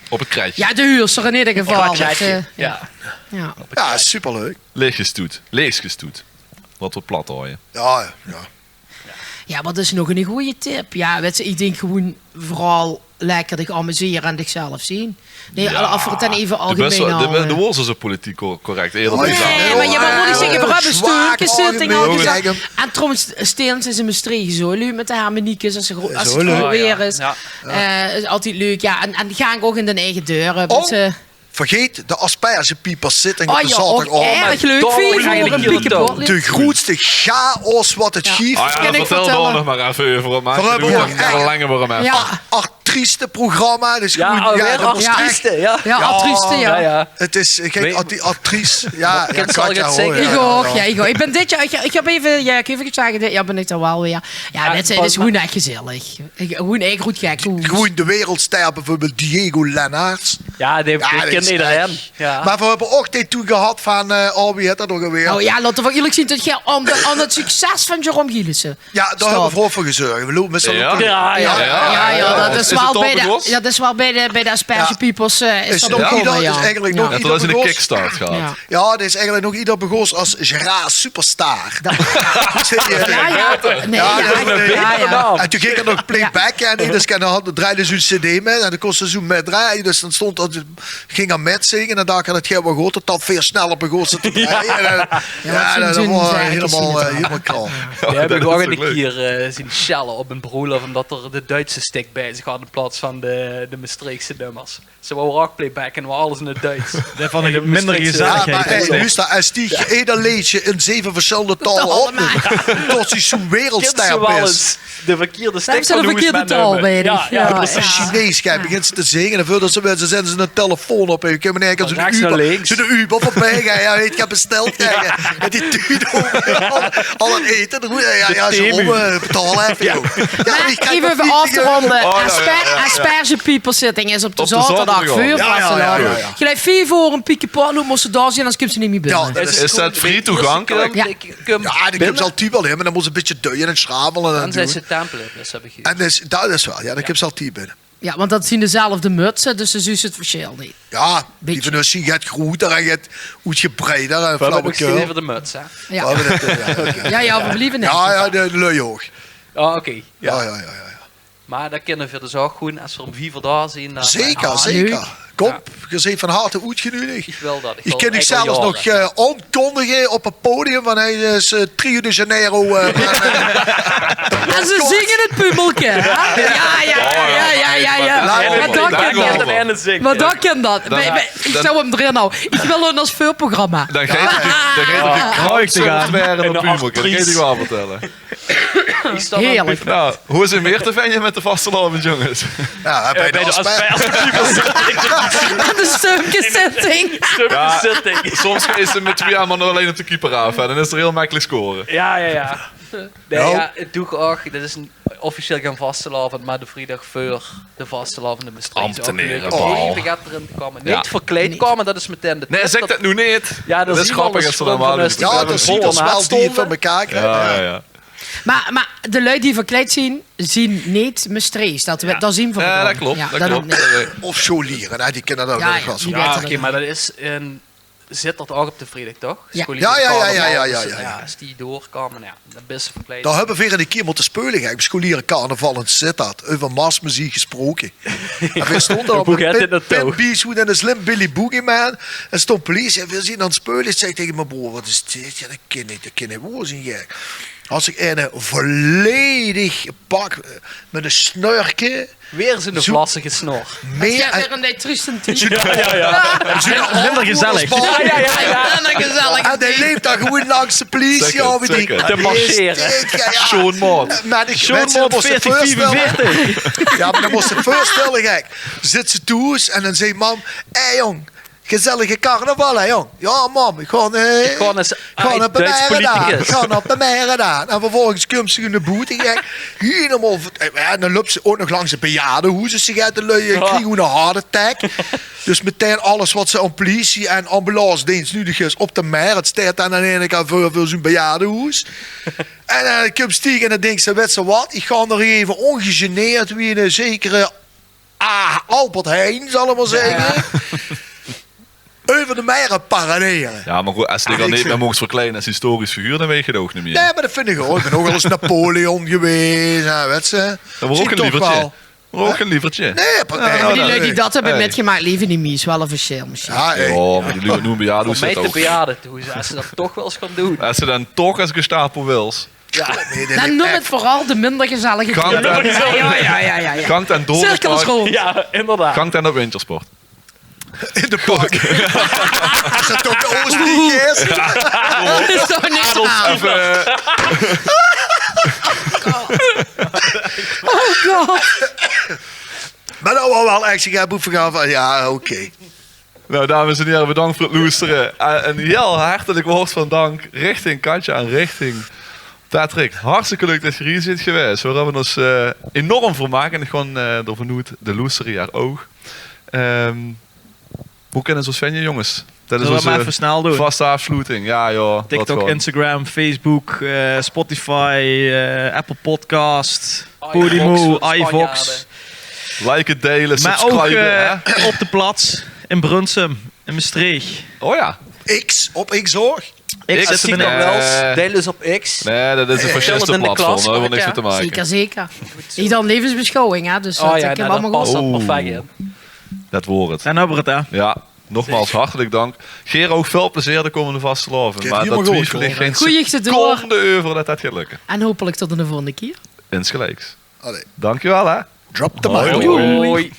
Op 't kretsje. Jao, de huurster in eder geval. Katja, eh, jao. Jao, superleuk. Leegjestoet. Leegjestoet. Wat v'r plat haoje. Jao, jao. Jao, wat is nog 'ne gooje tip? Jao, wèts se, ich dink gewoen veural lekker dich amusere en dichzelf zeen. Nae, jao, of v'r 't dan eve algemein hawwe. De bès, de bès, de waors al zoe politiek cor-, correct. Nae, mer jao, mer mót ich zègke, v'r höbbe stumkeszitting al gezag. En trouwens, Steens is in Mestreech zoe leuk mit de hermeniekes, es 't good weer is. Jao. Eh, is altied leuk. Jao, en, en gank ouch in d'n eige dörp. Vergeet de aspergepiepers zitting op de zaoterdaag. Oh jao, ouch erg leuk. Vief oer in Piekepot. De groetste chaos wat 't gief. Ah jao, vertèl dao nog mer eve euver, want v'r höbbe ouch ech, verlenge v'r 'm eve. Jao. Ach, trieste programma. Dus ja, gewoon, ja, dat was trieste, ja. Ja, trieste, ja. Het is, kijk, die actrice. Ja, ja, Katja, hoor. Ik ook, ja, ik ook. Ik ben dit jaar, ik, ik heb even, ja, ik heb even gezegd, dit jaar ben ik er wel weer. Ja, het is gewoon echt gezellig. Gewoon echt goed gek. Gewoon de wereldster bijvoorbeeld, Diego Lennarts. Ja, die kent iedereen. Ja. Maar we hebben ook die toen gehad van, eh, oh, wie heet dat ook alweer? Oh ja, laten we eerlijk zijn, dat je aan, de, aan het succes van Jerome Gielissen. Ja, daar hebben we voor gezorgd. We lopen met z'n allen. Ja, ja, dat is wel bij de, dat is wel bij de, bij de Asperge Peoples, eh, is dat begonnen, ja. Is eigenlijk nog ieder begos. Ja, dat is eigenlijk nog ieder begos als Gerard Superstar. Ja, ja. En toen ging er nog playback en dus kan, draaide zo'n cd met en dan kon ze zo met draaien. Dus dan stond dat, ging er met zingen en dan dacht ik, dat gaat wel goed, dat dat veel sneller begon te draaien. En, eh, ja, dat was helemaal, eh, helemaal knal. Ja, we hebben gewoon een keer, eh, zien schellen op een broelof omdat er de Duitse stick bij zich had in plaats van de, de Mestreechse nummers. Ze wou rockplayback en waar alles in het Duits. Daarvan een minder gezelligheid. Ja, maar hey, luister, als die eder leedje in zeven verschillende talen opneemt, tot ze zo'n wereldster is. De verkeerde stick van de verkeerde taal bij. Ja, ja, precies. Chinees, jij begint ze te zingen en voordat ze weten, ze zetten ze een telefoon op en je kunt meneer als een Uber, zo'n Uber voorbij gaan. Ja, weet je, ik heb besteld. Ja, die dude al het eten. Ja, ja, ze betalen even. Even af te ronden. Asperge People Sitting is op de zaterdag veur vastelaovend. Gelijk vief oor een pieke porno moesten daar zien, anders komt ze niet meer binnen. Is dat vrij toegankelijk? Ja, dan komt ze altijd binnen, maar dan moet ze een beetje duien en schravelen. Dan zijn ze tempelen, dat heb ik. En dat is wel, ja, dan komt ze altijd binnen. Ja, want dat zien dezelfde mutsen, dus ze zuus het verschil niet. Ja, die van ons zien get groter en get oetgebreider en flauwekul. Even de muts, hè? Ja, ja, we blijven net. Ja, ja, de lui hoog. Oh, oké. Ja, ja, ja. Maar dat kunnen we dus ook gewoon als we om vier uur daar zien. Zeker, zeker. Kom, je bent van harte uitgenodigd. Ik wil dat. Ik kan u zelfs nog aankondigen op het podium van hij is Rio de Janeiro. En ze zingen het pummelke, hè? Ja, ja, ja, ja, ja. Maar dat kan dat. Ik zou hem erin houden. Ik wil hem als voorprogramma. Dan geef ik je kruik te gaan. Dan kan je die wel vertellen. Heerlijk. Nou, hoe is het meer te vinden met de vastelaovend, jongens? Ja, bij de Asperge. Aan de Stumke-zitting. Soms is het met twee man nog alleen op de keeper af. En dan is er heel makkelijk scoren. Ja, ja, ja. Nee, ja, het doe ook. Dat is een, officieel geen vastelaovend, maar de vrijdag voor de vastelaovend in Mestreech. Ambteneren. Even gaat erin te komen. Niet verkleed komen, dat is meteen de tip. Nee, zeg dat nu niet. Ja, dat is grappig als ze dan wel. Ja, dat zien we wel die van elkaar. Ja, ja. Maar, maar de lui die verkleed zien, zien niet Mestreechs. Dat we, dat zien we. Ja, dat klopt. Of scholieren, hè, die kunnen dat wel. Ja, oké, maar dat is een, zit dat ook op de vrijdag, toch? Ja. Scholieren, ja, ja, ja. Als die doorkomen, ja, dan ben je verkleed. Daar hebben we weer een keer moeten spelen, hè. Scholieren carnaval in Sittard, over marsmuziek gesproken. En we stonden op een pit, pit, en een slim Billy Boogie Man. En stond politie en we zien aan het speulen. Ik zeg tegen mijn broer, wat is dit? Ja, dat kan niet, dat kan niet waar zijn, gek. Had zich een volledig pak, eh, met een snurke. Weer zo'n vlassige snor. Meer en weer een trieste type. Minder gezellig. Ja, ja, ja. En hij leeft daar gewoon langs de politie. Te marcheren. Schoon maat. Veertig vijfenveertig. Ja, maar dan moest je voorstellen, gek. Zit ze thuis en dan zegt mam: "Hé, jong, gezellige carnaval, hè, jong?" "Ja, mam, ik ga, eh, ik ga naar Bemeren dan. Ik ga naar Bemeren dan." En vervolgens komt ze in de boete, gek. Helemaal, ja, dan loopt ze ook nog langs het bejaardenhoes. Dus ze gaat de lui, eh, krijgen een heart attack. Dus meteen alles wat ze aan politie en ambulance dienst nodig is op de mer. Het staat dan aan de ene kant voor, voor zo'n bejaardenhoes. En dan komt Stieg en dan denkt ze: "Weet ze wat, ik ga nog even ongegeneerd wie een zekere Ah, Albert Heijn, zal ik maar zeggen. Over de meren paraderen." Ja, maar goed, als je dich al niet meer mocht verkleiden als historisch figuur, dan weet je het ook niet meer. Nee, maar dat vind ik ook. Ik ben ook al eens Napoleon geweest, ja, weet ze. Dat was ook een lievertje. Ook een lievertje. Nee, maar die lui die dat hebben metgemaakt, leven niet meer. Is wel een verschil misschien. Ja, maar die lui noemen bejaarden. Voor mij de bejaarden toe, als ze dat toch wel eens gaan doen. Als ze dan toch als Gestapo wils. Ja. Dan noem het vooral de minder gezellige kank. Ja, ja, ja, ja. Kank en Cirkels rond. Ja, inderdaad. Kank en op wintersport. In de park. Is dat toch de Oost-Diek is? Dat is toch niks aan. Oh god. Meh dat waor wel ech, iech höb oetgegaange vaan, jao, oké. Nou, dames en hiere, bedank veur 't loestere. Eh, 'n hiel hertelik woord vaan dank richting Katja en richting Patrick. Hartstikke leuk tot geer hei zeet gewees. Veer höbbe us eh, enorm vermaak en gewoen eh, d'r vanoet de loestere hei ouch. Ehm, boe kinne ze us vinje, jonges? Dat is us vaste aafsloeting. Jao, jao, TikTok, Instagram, Facebook, eh, Spotify, eh, Apple Podcast, Podimo, iVoox. Like, deile, subscribe, hè? Op de Plats, in Brunssum, in Mestreech. Oh jao. X, op X ouch. X, X, TikTok wel. Deil us op X. Nein, dat is 'n fascisteplatform, dao höbbe veer niks mèt te make. Zeker, zeker. Iech daan levensbeschouwing, hè, dus dat is allemaol good. Dat woort 't. En höbbe veer 't, hè. Jao, nogmaals hartelik dank. Geer ouch väöl plezeer de koumende vastelaovend. Meh dao twiefel iech gein seconde euver tot dat geit lökke. En hopelek tot 'n volgende kier. Insgelieks. Dankjewel, hè. Drop the mic. Hoi.